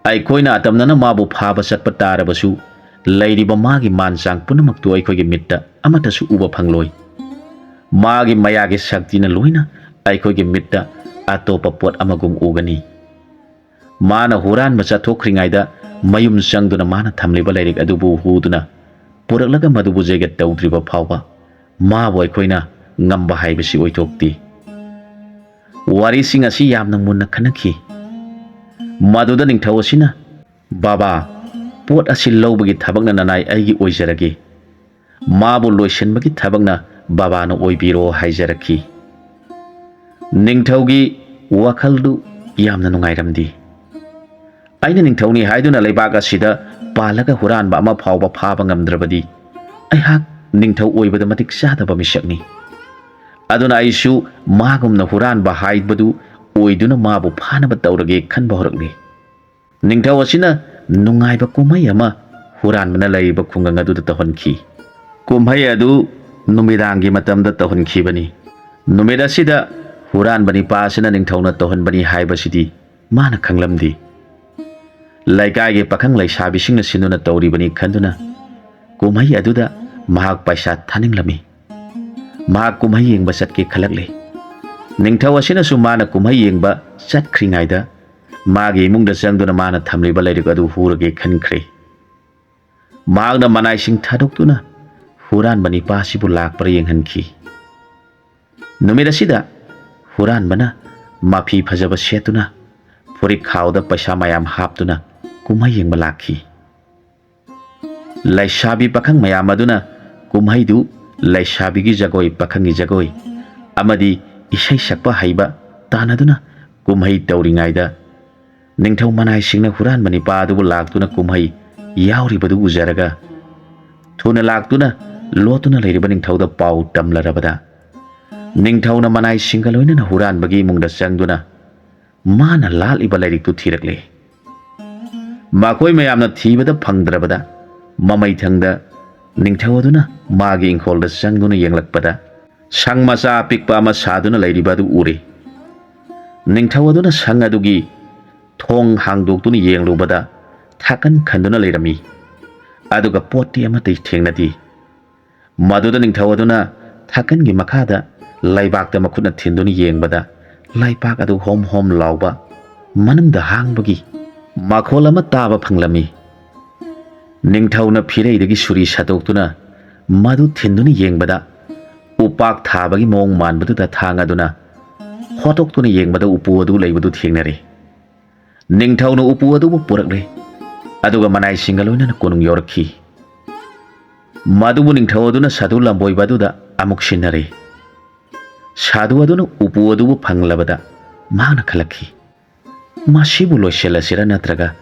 ꯑꯩꯈꯣꯏꯅ ꯑꯇꯝꯅꯅ ꯃꯥꯕꯨ ꯐꯥꯕ ꯆꯠꯄ ꯇꯥꯔꯕꯁꯨ, ꯂꯩꯔꯤꯕ ꯃꯥꯒꯤ ꯃꯥꯟ ꯆꯥꯡ ꯄꯨꯝꯅꯃꯛꯇꯨ ꯑꯩꯈꯣꯏꯒꯤ ꯃꯤꯠꯇ ꯑꯃꯠꯇꯁꯨ ꯎꯕ ꯐꯪꯂꯣꯏ꯫ ꯃꯥꯒꯤ ꯃꯌꯥꯒꯤ ꯁꯛꯇꯤꯅ ꯂꯣꯏꯅ ꯑꯩꯈꯣꯏꯒꯤ ꯃꯤꯠꯇ ꯑꯇꯣꯞꯄ ꯄꯣꯠ ꯑꯃꯒꯨꯝ ꯎꯒꯅꯤ꯫ ꯃꯥꯅ ꯍꯨꯔꯥꯟꯕ ꯆꯠꯊꯣꯛꯈ꯭ꯔꯤꯉꯩꯗ ꯃꯌꯨꯝ ꯆꯪꯗꯨꯅ ꯃꯥꯅ ꯊꯝꯂꯤꯕ ꯂꯥꯏꯔꯤꯛ ꯑꯗꯨꯕꯨ ꯍꯨꯗꯨꯅ ꯄꯨꯔꯛꯂꯒ ꯃꯗꯨꯕꯨ ꯖꯦꯒꯦꯠ ꯇꯧꯗ꯭ꯔꯤꯕ ꯐꯥꯎꯕ ꯃꯥꯕꯨ ꯑꯩꯈꯣꯏꯅ ꯉꯝꯕ ꯍꯥꯏꯕꯁꯤ ꯑꯣꯏꯊꯣꯛꯇꯦ꯫" ꯋꯥꯔꯤꯁꯤꯡ ꯑꯁꯤ ꯌꯥꯝꯅ ꯃꯨꯟꯅ ꯈꯟꯅꯈꯤ꯫ ꯃꯗꯨꯗ ꯅꯤꯡꯊꯧ ꯑꯁꯤꯅ, "ꯕꯥꯕꯥ, ꯄꯣꯠ ꯑꯁꯤ ꯂꯧꯕꯒꯤ ꯊꯕꯛꯅ ꯅꯅꯥꯏ ꯑꯩꯒꯤ ꯑꯣꯏꯖꯔꯒꯦ꯫ ꯃꯥꯕꯨ ꯂꯣꯏꯁꯤꯟꯕꯒꯤ ꯊꯕꯛꯅ ꯕꯥꯕꯥꯅ ꯑꯣꯏꯕꯤꯔꯣ" ꯍꯥꯏꯖꯔꯛꯈꯤ꯫ ꯅꯤꯡꯊꯧꯒꯤ ꯋꯥꯈꯜꯗꯨ ꯌꯥꯝꯅ ꯅꯨꯡꯉꯥꯏꯔꯝꯗꯦ꯫ "ꯑꯩꯅ ꯅꯤꯡꯊꯧꯅꯤ ꯍꯥꯏꯗꯨꯅ ꯂꯩꯕꯥꯛ ꯑꯁꯤꯗ ꯄꯥꯜꯂꯒ ꯍꯨꯔꯥꯟꯕ ꯑꯃ ꯐꯥꯎꯕ ꯐꯥꯕ ꯉꯝꯗ꯭ꯔꯕꯗꯤ ꯑꯩꯍꯥꯛ ꯅꯤꯡꯊꯧ ꯑꯣꯏꯕꯗ ꯃꯇꯤꯛ ꯆꯥꯗꯕ ꯃꯤꯁꯛꯅꯤ꯫ ꯑꯗꯨꯅ ꯑꯩꯁꯨ ꯃꯥꯒꯨꯝꯅ ꯍꯨꯔꯥꯟꯕ ꯍꯥꯏꯕꯗꯨ ꯑꯣꯏꯗꯨꯅ ꯃꯥꯕꯨ ꯐꯥꯅꯕ ꯇꯧꯔꯒꯦ" ꯈꯟꯕ ꯍꯧꯔꯛꯂꯤ꯫ ꯅꯤꯡꯊꯧ ꯑꯁꯤꯅ ꯅꯨꯡꯉꯥꯏꯕ ꯀꯨꯝꯍꯩ ꯑꯃ ꯍꯨꯔꯥꯟꯕꯅ ꯂꯩꯔꯤꯕ ꯈꯨꯡꯒꯪ ꯑꯗꯨꯗ ꯇꯧꯍꯟꯈꯤ꯫ ꯀꯨꯝꯍꯩ ꯑꯗꯨ ꯅꯨꯃꯤꯗꯥꯡꯒꯤ ꯃꯇꯝꯗ ꯇꯧꯍꯟꯈꯤꯕꯅꯤ꯫ ꯅꯨꯃꯤꯠ ꯑꯁꯤꯗ ꯍꯨꯔꯥꯟꯕ ꯅꯤꯄꯥ ꯑꯁꯤꯅ ꯅꯤꯡꯊꯧꯅ ꯇꯧꯍꯟꯕꯅꯤ ꯍꯥꯏꯕꯁꯤꯗꯤ ꯃꯥꯅ ꯈꯪꯂꯝꯗꯦ꯫ ꯂꯩꯀꯥꯏꯒꯤ ꯄꯥꯈꯪ ꯂꯩꯁꯥꯕꯤꯁꯤꯡꯅ ꯁꯤꯟꯗꯨꯅ ꯇꯧꯔꯤꯕꯅꯤ ꯈꯟꯗꯨꯅ ꯀꯨꯝꯍꯩ ꯑꯗꯨꯗ ꯃꯍꯥꯛ ꯄꯩꯁꯥ ꯊꯥꯅꯤꯡꯂꯝꯃꯤ꯫ ꯃꯍꯥꯛ ꯀꯨꯝꯍꯩ ꯌꯦꯡꯕ ꯆꯠꯀꯦ ꯈꯜꯂꯛꯂꯦ꯫ ꯅꯤꯡꯊꯧ ꯑꯁꯤꯅꯁꯨ ꯃꯥꯅ ꯀꯨꯝꯍꯩ ꯌꯦꯡꯕ ꯆꯠꯈ꯭ꯔꯤꯉꯩꯗ ꯃꯥꯒꯤ ꯏꯃꯨꯡꯗ ꯆꯪꯗꯨꯅ ꯃꯥꯅ ꯊꯝꯂꯤꯕ ꯂꯥꯏꯔꯤꯛ ꯑꯗꯨ ꯍꯨꯔꯒꯦ ꯈꯟꯈ꯭ꯔꯦ꯫ ꯃꯍꯥꯛꯅ ꯃꯅꯥꯏꯁꯤꯡ ꯊꯥꯗꯣꯛꯇꯨꯅ ꯍꯨꯔꯥꯟꯕ ꯅꯤꯄꯥ ꯑꯁꯤꯕꯨ ꯂꯥꯛꯄ꯭ꯔꯥ ꯌꯦꯡꯍꯟꯈꯤ꯫ ꯅꯨꯃꯤꯠ ꯑꯁꯤꯗ ꯍꯨꯔꯥꯟꯕꯅ ꯃꯐꯤ ꯐꯖꯕ ꯁꯦꯠꯇꯨꯅ, ꯐꯨꯔꯤꯠ ꯈꯥꯎꯗ ꯄꯩꯁꯥ ꯃꯌꯥꯝ ꯍꯥꯞꯇꯨꯅ ꯀꯨꯝꯍꯩ ꯌꯦꯡꯕ ꯂꯥꯛꯈꯤ꯫ ꯂꯩꯁꯥꯕꯤ ꯄꯥꯈꯪ ꯃꯌꯥꯝ ꯑꯗꯨꯅ ꯀꯨꯝꯍꯩꯗꯨ ꯂꯩꯁꯥꯕꯤꯒꯤ ꯖꯒꯣꯏ, ꯄꯥꯈꯪꯒꯤ ꯖꯒꯣꯏ ꯑꯃꯗꯤ ꯏꯁꯩ ꯁꯛꯄ ꯍꯩꯕ ꯇꯥꯟꯅꯗꯨꯅ ꯀꯨꯝꯍꯩ ꯇꯧꯔꯤꯉꯩꯗ, ꯅꯤꯡꯊꯧ ꯃꯅꯥꯏꯁꯤꯡꯅ ꯍꯨꯔꯥꯟꯕ ꯅꯤꯄꯥ ꯑꯗꯨꯕꯨ ꯂꯥꯛꯇꯨꯅ ꯀꯨꯝꯍꯩ ꯌꯥꯎꯔꯤꯕꯗꯨ ꯎꯖꯔꯒ, ꯊꯨꯅ ꯂꯥꯛꯇꯨꯅ ꯂꯣꯠꯇꯨꯅ ꯂꯩꯔꯤꯕ ꯅꯤꯡꯊꯧꯗ ꯄꯥꯎ ꯇꯝꯂꯔꯕꯗ, ꯅꯤꯡꯊꯧꯅ ꯃꯅꯥꯏꯁꯤꯡꯒ ꯂꯣꯏꯅꯅ ꯍꯨꯔꯥꯟꯕꯒꯤ ꯏꯃꯨꯡꯗ ꯆꯪꯗꯨꯅ ꯃꯥꯅ ꯂꯥꯠꯂꯤꯕ ꯂꯥꯏꯔꯤꯛꯇꯨ ꯊꯤꯔꯛꯂꯦ꯫ ꯃꯈꯣꯏ ꯃꯌꯥꯝꯅ ꯊꯤꯕꯗ ꯐꯪꯗ꯭ꯔꯕꯗ, ꯃꯃꯩꯊꯪꯗ ꯅꯤꯡꯊꯧ ꯑꯗꯨꯅ ꯃꯥꯒꯤ ꯏꯪꯈꯣꯜꯗ ꯆꯪꯗꯨꯅ ꯌꯦꯡꯂꯛꯄꯗ, ꯁꯪ ꯃꯆꯥ ꯑꯄꯤꯛꯄ ꯑꯃ ꯁꯥꯗꯨꯅ ꯂꯩꯔꯤꯕ ꯑꯗꯨ ꯎꯔꯦ꯫ ꯅꯤꯡꯊꯧ ꯑꯗꯨꯅ ꯁꯪ ꯑꯗꯨꯒꯤ ꯊꯣꯡ ꯍꯥꯡꯗꯣꯛꯇꯨꯅ ꯌꯦꯡꯂꯨꯕꯗ, ꯊꯥꯀꯟ ꯈꯟꯗꯨꯅ ꯂꯩꯔꯝꯃꯤ꯫ ꯑꯗꯨꯒ ꯄꯣꯠꯇꯤ ꯑꯃꯠꯇ ꯊꯦꯡꯅꯗꯦ꯫ ꯃꯗꯨꯗ ꯅꯤꯡꯊꯧ ꯑꯗꯨꯅ ꯊꯥꯀꯟꯒꯤ ꯃꯈꯥꯗ ꯂꯩꯕꯥꯛꯇ ꯃꯈꯨꯠꯅ ꯊꯤꯟꯗꯨꯅ ꯌꯦꯡꯕꯗ, ꯂꯩꯕꯥꯛ ꯑꯗꯨ ꯍꯣꯝ ꯍꯣꯝ ꯂꯥꯎꯕ, ꯃꯅꯨꯡꯗ ꯍꯥꯡꯕꯒꯤ ꯃꯈꯣꯜ ꯑꯃ ꯇꯥꯕ ꯐꯪꯂꯝꯃꯤ꯫ ꯅꯤꯡꯊꯧꯅ ꯐꯤꯔꯩꯗꯒꯤ ꯁꯨꯔꯤ ꯁꯠꯇꯣꯛꯇꯨꯅ ꯃꯗꯨ ꯊꯤꯟꯗꯨꯅ ꯌꯦꯡꯕꯗ, ꯎꯄꯥꯛ ꯊꯥꯕꯒꯤ ꯃꯑꯣꯡ ꯃꯥꯟꯕꯗꯨꯗ ꯊꯥꯡ ꯑꯗꯨꯅ ꯍꯣꯠꯇꯣꯛꯇꯨꯅ ꯌꯦꯡꯕꯗ ꯎꯄꯨ ꯑꯗꯨ ꯂꯩꯕꯗꯨ ꯊꯦꯡꯅꯔꯦ꯫ ꯅꯤꯡꯊꯧꯅ ꯎꯄꯨ ꯑꯗꯨꯕꯨ ꯄꯨꯔꯛꯂꯦ, ꯑꯗꯨꯒ ꯃꯅꯥꯏꯁꯤꯡꯒ ꯂꯣꯏꯅꯅ ꯀꯣꯅꯨꯡ ꯌꯧꯔꯛꯈꯤ꯫ ꯃꯗꯨꯕꯨ ꯅꯤꯡꯊꯧ ꯑꯗꯨꯅ ꯁꯥꯗꯨ ꯂꯝꯕꯣꯏꯕ ꯑꯗꯨꯗ ꯑꯃꯨꯛ ꯁꯤꯟꯅꯔꯦ꯫ ꯁꯥꯗꯨ ꯑꯗꯨꯅ ꯎꯄꯨ ꯑꯗꯨꯕꯨ ꯐꯪꯂꯕꯗ ꯃꯍꯥꯛꯅ ꯈꯜꯂꯛꯈꯤ, "ꯃꯁꯤꯕꯨ ꯂꯣꯏꯁꯤꯜꯂꯁꯤꯔ, ꯅꯠꯇ꯭ꯔꯒ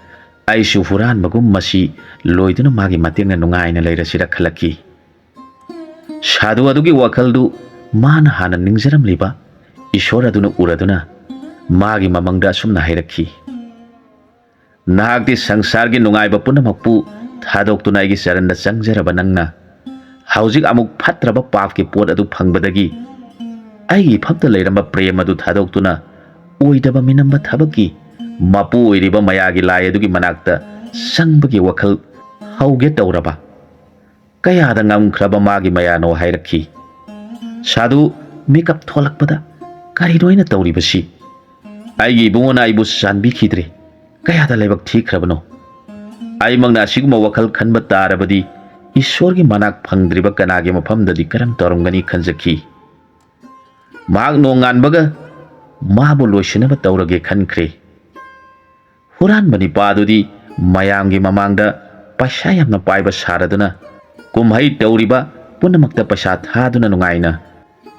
ꯑꯩꯁꯨ ꯍꯨꯔꯥꯟꯕꯒꯨꯝ ꯃꯁꯤ ꯂꯣꯏꯗꯨꯅ ꯃꯥꯒꯤ ꯃꯇꯦꯡꯅ ꯅꯨꯡꯉꯥꯏꯅ ꯂꯩꯔꯁꯤꯔ?" ꯈꯜꯂꯛꯈꯤ꯫ ꯁꯥꯗꯨ ꯑꯗꯨꯒꯤ ꯋꯥꯈꯜꯗꯨ ꯃꯥꯅ ꯍꯥꯟꯅ ꯅꯤꯡꯖꯔꯝꯂꯤꯕ ꯏꯁꯣꯔ ꯑꯗꯨꯅ ꯎꯔꯗꯨꯅ ꯃꯥꯒꯤ ꯃꯃꯪꯗ ꯑꯁꯨꯝꯅ ꯍꯥꯏꯔꯛꯈꯤ, "ꯅꯍꯥꯛꯇꯤ ꯁꯪꯁꯥꯔꯒꯤ ꯅꯨꯡꯉꯥꯏꯕ ꯄꯨꯝꯅꯃꯛꯄꯨ ꯊꯥꯗꯣꯛꯇꯨꯅ ꯑꯩꯒꯤ ꯆꯔꯟꯗ ꯆꯪꯖꯔꯕ ꯅꯪꯅ, ꯍꯧꯖꯤꯛ ꯑꯃꯨꯛ ꯐꯠꯇ꯭ꯔꯕ ꯄꯥꯞꯀꯤ ꯄꯣꯠ ꯑꯗꯨ ꯐꯪꯕꯗꯒꯤ, ꯑꯩꯒꯤ ꯏꯐꯝꯗ ꯂꯩꯔꯝꯕ ꯄ꯭ꯔꯦꯝ ꯑꯗꯨ ꯊꯥꯗꯣꯛꯇꯨꯅ, ꯑꯣꯏꯗꯕ ꯃꯤꯅꯝꯕ ꯊꯕꯛꯀꯤ ꯃꯄꯨ ꯑꯣꯏꯔꯤꯕ ꯃꯌꯥꯒꯤ ꯂꯥꯏ ꯑꯗꯨꯒꯤ ꯃꯅꯥꯛꯇ ꯆꯪꯕꯒꯤ ꯋꯥꯈꯜ ꯍꯧꯒꯦ ꯇꯧꯔꯕ? ꯀꯌꯥꯗ ꯉꯝꯈ꯭ꯔꯕ ꯃꯥꯒꯤ ꯃꯌꯥꯅꯣ?" ꯍꯥꯏꯔꯛꯈꯤ꯫ ꯁꯥꯗꯨ ꯃꯤꯀꯞ ꯊꯣꯛꯂꯛꯄꯗ, "ꯀꯔꯤꯅꯣ ꯑꯩꯅ ꯇꯧꯔꯤꯕꯁꯤ? ꯑꯩꯒꯤ ꯏꯕꯨꯡꯉꯣꯅ ꯑꯩꯕꯨ ꯆꯥꯟꯕꯤꯈꯤꯗ꯭ꯔꯦ꯫ ꯀꯌꯥꯗ ꯂꯥꯏꯕꯛ ꯊꯤꯈ꯭ꯔꯕꯅꯣ? ꯑꯩꯃꯛꯅ ꯑꯁꯤꯒꯨꯝꯕ ꯋꯥꯈꯜ ꯈꯟꯕ ꯇꯥꯔꯕꯗꯤ, ꯏꯁꯣꯔꯒꯤ ꯃꯅꯥꯛ ꯐꯪꯗ꯭ꯔꯤꯕ ꯀꯅꯥꯒꯤ ꯃꯐꯝꯗꯗꯤ ꯀꯔꯝ ꯇꯧꯔꯝꯒꯅꯤ?" ꯈꯟꯖꯈꯤ꯫ ꯃꯍꯥꯛ ꯅꯣꯡꯉꯥꯟꯕꯒ ꯃꯥꯕꯨ ꯂꯣꯏꯁꯤꯟꯅꯕ ꯇꯧꯔꯒꯦ ꯈꯟꯈ꯭ꯔꯦ꯫ ꯍꯨꯔꯥꯟꯕ ꯅꯤꯄꯥꯗꯨꯗꯤ ꯃꯌꯥꯝꯒꯤ ꯃꯃꯥꯡꯗ ꯄꯩꯁꯥ ꯌꯥꯝꯅ ꯄꯥꯏꯕ ꯁꯥꯔꯗꯨꯅ ꯀꯨꯝꯍꯩ ꯇꯧꯔꯤꯕ ꯄꯨꯝꯅꯃꯛꯇ ꯄꯩꯁꯥ ꯊꯥꯗꯨꯅ ꯅꯨꯡꯉꯥꯏꯅ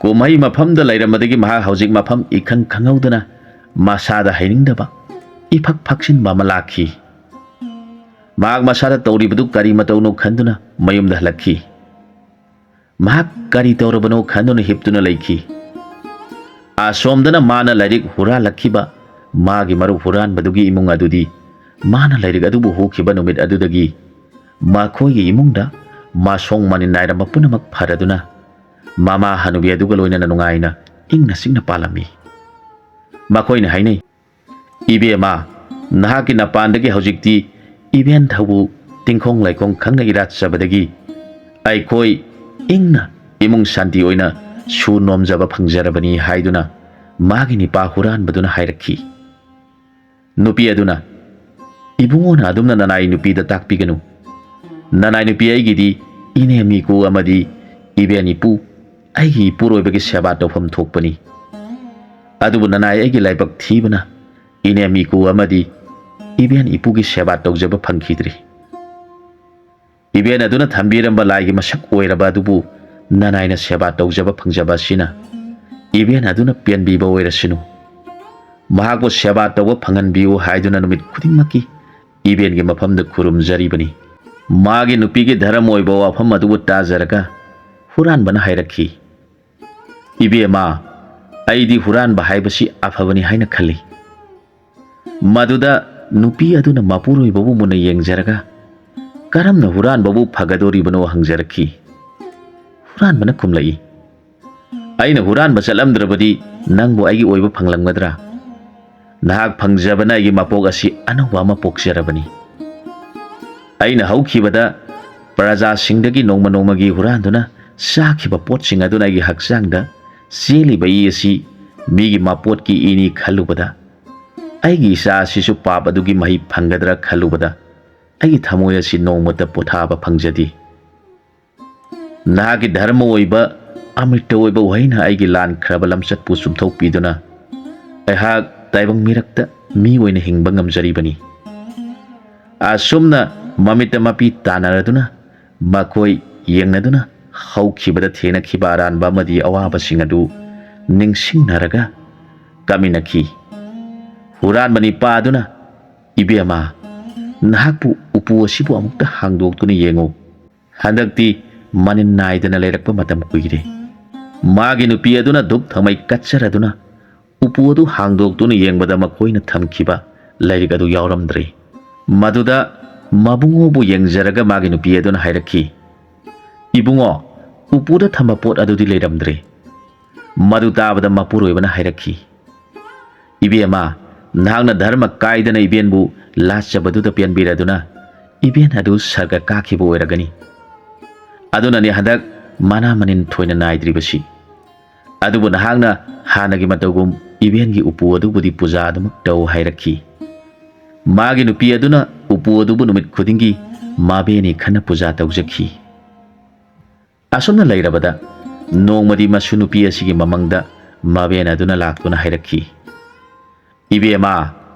ꯀꯨꯝꯍꯩ ꯃꯐꯝꯗ ꯂꯩꯔꯝꯕꯗꯒꯤ ꯃꯍꯥꯛ ꯍꯧꯖꯤꯛ ꯃꯐꯝ ꯏꯈꯪ ꯈꯪꯍꯧꯗꯅ ꯃꯁꯥꯗ ꯍꯩꯅꯤꯡꯗꯕ ꯏꯐꯛ ꯐꯛꯆꯤꯟꯕ ꯑꯃ ꯂꯥꯛꯈꯤ꯫ ꯃꯍꯥꯛ ꯃꯁꯥꯗ ꯇꯧꯔꯤꯕꯗꯨ ꯀꯔꯤ ꯃꯇꯧꯅꯣ ꯈꯟꯗꯨꯅ ꯃꯌꯨꯝꯗ ꯍꯜꯂꯛꯈꯤ꯫ ꯃꯍꯥꯛ ꯀꯔꯤ ꯇꯧꯔꯕꯅꯣ ꯈꯟꯗꯨꯅ ꯍꯤꯞꯇꯨꯅ ꯂꯩꯈꯤ꯫ ꯑꯁꯣꯝꯗꯅ ꯃꯥꯅ ꯂꯥꯏꯔꯤꯛ ꯍꯨꯔꯥꯜꯂꯛꯈꯤꯕ ꯃꯥꯒꯤ ꯃꯔꯨꯞ ꯍꯨꯔꯥꯟꯕꯗꯨꯒꯤ ꯏꯃꯨꯡ ꯑꯗꯨꯗꯤ ꯃꯥꯅ ꯂꯥꯏꯔꯤꯛ ꯑꯗꯨꯕꯨ ꯍꯨꯈꯤꯕ ꯅꯨꯃꯤꯠ ꯑꯗꯨꯗꯒꯤ ꯃꯈꯣꯏꯒꯤ ꯏꯃꯨꯡꯗ ꯃꯁꯣꯡ ꯃꯅꯤꯟ ꯅꯥꯏꯔꯝꯕ ꯄꯨꯝꯅꯃꯛ ꯐꯔꯗꯨꯅ ꯃꯃꯥ ꯍꯅꯨꯕꯤ ꯑꯗꯨꯒ ꯂꯣꯏꯅꯅ ꯅꯨꯡꯉꯥꯏꯅ ꯏꯪꯅ ꯆꯤꯛꯅ ꯄꯥꯜꯂꯝꯃꯤ꯫ ꯃꯈꯣꯏꯅ ꯍꯥꯏꯅꯩ, "ꯏꯕꯦꯝꯃ, ꯅꯍꯥꯛꯀꯤ ꯅꯄꯥꯟꯗꯒꯤ ꯍꯧꯖꯤꯛꯇꯤ ꯏꯕꯦꯟ ꯊꯧꯕꯨ ꯇꯤꯡꯈꯣꯡ ꯂꯩꯈꯣꯡ ꯈꯪꯅ ꯏꯔꯥꯠꯆꯕꯗꯒꯤ ꯑꯩꯈꯣꯏ ꯏꯪꯅ ꯏꯃꯨꯡ ꯁꯥꯟꯇꯤ ꯑꯣꯏꯅ ꯁꯨ ꯅꯣꯝꯖꯕ ꯐꯪꯖꯔꯕꯅꯤ" ꯍꯥꯏꯗꯨꯅ ꯃꯥꯒꯤ ꯅꯤꯄꯥ ꯍꯨꯔꯥꯟꯕꯗꯨꯅ ꯍꯥꯏꯔꯛꯈꯤ꯫ ꯅꯨꯄꯤ ꯑꯗꯨꯅ, "ꯏꯕꯨꯡꯉꯣꯅ ꯑꯗꯨꯝꯅ ꯅꯅꯥꯏ ꯅꯨꯄꯤꯗ ꯇꯥꯛꯄꯤꯒꯅꯨ꯫ ꯅꯅꯥꯏ ꯅꯨꯄꯤ ꯑꯩꯒꯤꯗꯤ ꯏꯅꯦ ꯃꯤꯀꯨ ꯑꯃꯗꯤ ꯏꯕꯦꯟ ꯏꯄꯨ, ꯑꯩꯒꯤ ꯏꯄꯨꯔꯣꯏꯕꯒꯤ ꯁꯦꯕꯥ ꯇꯧꯐꯝ ꯊꯣꯛꯄꯅꯤ꯫ ꯑꯗꯨꯕꯨ ꯅꯅꯥꯏ ꯑꯩꯒꯤ ꯂꯥꯏꯕꯛ ꯊꯤꯕꯅ ꯏꯅꯦ ꯃꯤꯀꯨ ꯑꯃꯗꯤ ꯏꯕꯦꯟ ꯏꯄꯨꯒꯤ ꯁꯦꯕꯥ ꯇꯧꯖꯕ ꯐꯪꯈꯤꯗ꯭ꯔꯤ꯫ ꯏꯕꯦꯟ ꯑꯗꯨꯅ ꯊꯝꯕꯤꯔꯝꯕ ꯂꯥꯏꯒꯤ ꯃꯁꯛ ꯑꯣꯏꯔꯕ ꯑꯗꯨꯕꯨ ꯅꯅꯥꯏꯅ ꯁꯦꯕꯥ ꯇꯧꯖꯕ ꯐꯪꯖꯕ ꯑꯁꯤꯅ ꯏꯕꯦꯟ ꯑꯗꯨꯅ ꯄꯦꯟꯕꯤꯕ ꯑꯣꯏꯔꯁꯅꯨ꯫ ꯃꯍꯥꯛꯄꯨ ꯁꯦꯕꯥ ꯇꯧꯕ ꯐꯪꯍꯟꯕꯤꯌꯨ" ꯍꯥꯏꯗꯨꯅ ꯅꯨꯃꯤꯠ ꯈꯨꯗꯤꯡꯃꯛꯀꯤ ꯏꯕꯦꯟꯒꯤ ꯃꯐꯝꯗ ꯈꯨꯔꯨꯝꯖꯔꯤꯕꯅꯤ꯫ ꯃꯥꯒꯤ ꯅꯨꯄꯤꯒꯤ ꯙꯔꯃ ꯑꯣꯏꯕ ꯋꯥꯐꯝ ꯑꯗꯨꯕꯨ ꯇꯥꯖꯔꯒ ꯍꯨꯔꯥꯟꯕꯅ ꯍꯥꯏꯔꯛꯈꯤ, "ꯏꯕꯦꯝꯃ, ꯑꯩꯗꯤ ꯍꯨꯔꯥꯟꯕ ꯍꯥꯏꯕꯁꯤ ꯑꯐꯕꯅꯤ ꯍꯥꯏꯅ ꯈꯜꯂꯤ꯫ ꯃꯗꯨꯗ ꯅꯨꯄꯤ ꯑꯗꯨꯅ ꯃꯄꯨꯔꯣꯏꯕꯕꯨ ꯃꯨꯟꯅ ꯌꯦꯡꯖꯔꯒ ꯀꯔꯝꯅ ꯍꯨꯔꯥꯟꯕꯕꯨ ꯐꯒꯗꯣꯔꯤꯕꯅꯣ ꯍꯪꯖꯔꯛꯈꯤ꯫ ꯍꯨꯔꯥꯟꯕꯅ ꯈꯨꯝꯂꯛꯏ, "ꯑꯩꯅ ꯍꯨꯔꯥꯟꯕ ꯆꯠꯂꯝꯗ꯭ꯔꯕꯗꯤ ꯅꯪꯕꯨ ꯑꯩꯒꯤ ꯑꯣꯏꯕ ꯐꯪꯂꯝꯒꯗ꯭ꯔꯥ? ꯅꯍꯥꯛ ꯐꯪꯖꯕꯅ ꯑꯩꯒꯤ ꯃꯄꯣꯛ ꯑꯁꯤ ꯑꯅꯧꯕ ꯑꯃ ꯄꯣꯛꯆꯔꯕꯅꯤ꯫ ꯑꯩꯅ ꯍꯧꯈꯤꯕꯗ ꯄ꯭ꯔꯖꯥꯁꯤꯡꯗꯒꯤ ꯅꯣꯡꯃ ꯅꯣꯡꯃꯒꯤ ꯍꯨꯔꯥꯟꯗꯨꯅ ꯆꯥꯈꯤꯕ ꯄꯣꯠꯁꯤꯡ ꯑꯗꯨꯅ ꯑꯩꯒꯤ ꯍꯛꯆꯥꯡꯗ ꯆꯦꯜꯂꯤꯕ ꯏ ꯑꯁꯤ ꯃꯤꯒꯤ ꯃꯄꯣꯠꯀꯤ ꯏꯅꯤ ꯈꯜꯂꯨꯕꯗ, ꯑꯩꯒꯤ ꯏꯆꯥ ꯑꯁꯤꯁꯨ ꯄꯥꯞ ꯑꯗꯨꯒꯤ ꯃꯍꯩ ꯐꯪꯒꯗ꯭ꯔꯥ ꯈꯜꯂꯨꯕꯗ ꯑꯩꯒꯤ ꯊꯃꯣꯏ ꯑꯁꯤ ꯅꯣꯡꯃꯇ ꯄꯣꯊꯥꯕ ꯐꯪꯖꯗꯦ꯫ ꯅꯍꯥꯛꯀꯤ ꯙꯔꯃ ꯑꯣꯏꯕ ꯑꯃ꯭ꯔꯤꯇ ꯑꯣꯏꯕ ꯋꯥꯍꯩꯅ ꯑꯩꯒꯤ ꯂꯥꯟꯈ꯭ꯔꯕ ꯂꯝꯆꯠꯄꯨ ꯆꯨꯝꯊꯣꯛꯄꯤꯗꯨꯅ ꯑꯩꯍꯥꯛ ꯇꯥꯏꯕꯪ ꯃꯤꯔꯛꯇ ꯃꯤ ꯑꯣꯏꯅ ꯍꯤꯡꯕ ꯉꯝꯖꯔꯤꯕꯅꯤ꯫ ꯑꯁꯨꯝꯅ ꯃꯃꯤꯠꯇ ꯃꯄꯤ ꯇꯥꯟꯅꯔꯗꯨꯅ ꯃꯈꯣꯏ ꯌꯦꯡꯅꯗꯨꯅ ꯍꯧꯈꯤꯕꯗ ꯊꯦꯡꯅꯈꯤꯕ ꯑꯔꯥꯟꯕ ꯑꯃꯗꯤ ꯑꯋꯥꯕꯁꯤꯡ ꯑꯗꯨ ꯅꯤꯡꯁꯤꯡꯅꯔꯒ ꯀꯥꯃꯤꯟꯅꯈꯤ꯫ ꯍꯨꯔꯥꯟꯕ ꯅꯤꯄꯥ ꯑꯗꯨꯅ, "ꯏꯕꯦꯝꯃ, ꯅꯍꯥꯛꯄꯨ ꯎꯄꯨ ꯑꯁꯤꯕꯨ ꯑꯃꯨꯛꯇ ꯍꯥꯡꯗꯣꯛꯇꯨꯅ ꯌꯦꯡꯉꯨ꯫ ꯍꯟꯗꯛꯇꯤ ꯃꯅꯤꯟ ꯅꯥꯏꯗꯅ ꯂꯩꯔꯛꯄ ꯃꯇꯝ ꯀꯨꯏꯔꯦ꯫" ꯃꯥꯒꯤ ꯅꯨꯄꯤ ꯑꯗꯨꯅ ꯙꯨꯞ ꯊꯥꯎꯃꯩ ꯀꯠꯆꯔꯗꯨꯅ ꯎꯄꯨ ꯑꯗꯨ ꯍꯥꯡꯗꯣꯛꯇꯨꯅ ꯌꯦꯡꯕꯗ ꯃꯈꯣꯏꯅ ꯊꯝꯈꯤꯕ ꯂꯥꯏꯔꯤꯛ ꯑꯗꯨ ꯌꯥꯎꯔꯝꯗ꯭ꯔꯦ꯫ ꯃꯗꯨꯗ ꯃꯕꯨꯡꯉꯣꯕꯨ ꯌꯦꯡꯖꯔꯒ ꯃꯥꯒꯤ ꯅꯨꯄꯤ ꯑꯗꯨꯅ ꯍꯥꯏꯔꯛꯈꯤ, "ꯏꯕꯨꯡꯉꯣ, ꯎꯄꯨꯗ ꯊꯝꯕ ꯄꯣꯠ ꯑꯗꯨꯗꯤ ꯂꯩꯔꯝꯗ꯭ꯔꯦ꯫" ꯃꯗꯨ ꯇꯥꯕꯗ ꯃꯄꯨꯔꯣꯏꯕꯅ ꯍꯥꯏꯔꯛꯈꯤ, "ꯏꯕꯦꯝꯃ, ꯅꯍꯥꯛꯅ ꯙꯔꯃ ꯀꯥꯏꯗꯅ ꯏꯕꯦꯟꯕꯨ ꯂꯥꯠꯆꯕꯗꯨꯗ ꯄꯦꯟꯕꯤꯔꯗꯨꯅ ꯏꯕꯦꯟ ꯑꯗꯨ ꯁꯔꯒ ꯀꯥꯈꯤꯕ ꯑꯣꯏꯔꯒꯅꯤ꯫ ꯑꯗꯨꯅꯅꯤ ꯍꯟꯗꯛ ꯃꯅꯥ ꯃꯅꯤꯟ ꯊꯣꯏꯅ ꯅꯥꯏꯗ꯭ꯔꯤꯕꯁꯤ꯫ ꯑꯗꯨꯕꯨ ꯅꯍꯥꯛꯅ ꯍꯥꯟꯅꯒꯤ ꯃꯇꯧꯒꯨꯝ ꯏꯕꯦꯟꯒꯤ ꯎꯄꯨ ꯑꯗꯨꯕꯨꯗꯤ ꯄꯨꯖꯥ ꯑꯗꯨꯃꯛ ꯇꯧ" ꯍꯥꯏꯔꯛꯈꯤ꯫ ꯃꯥꯒꯤ ꯅꯨꯄꯤ ꯑꯗꯨꯅ ꯎꯄꯨ ꯑꯗꯨꯕꯨ ꯅꯨꯃꯤꯠ ꯈꯨꯗꯤꯡꯒꯤ ꯃꯥꯕꯦꯟꯅꯤ ꯈꯟꯅ ꯄꯨꯖꯥ ꯇꯧꯖꯈꯤ꯫ ꯑꯁꯨꯝꯅ ꯂꯩꯔꯕꯗ ꯅꯣꯡꯃꯗꯤ ꯃꯁꯨ ꯅꯨꯄꯤ ꯑꯁꯤꯒꯤ ꯃꯃꯪꯗ ꯃꯥꯕꯦꯟ ꯑꯗꯨꯅ ꯂꯥꯛꯇꯨꯅ ꯍꯥꯏꯔꯛꯈꯤ, "ꯏꯕꯦꯝꯃ,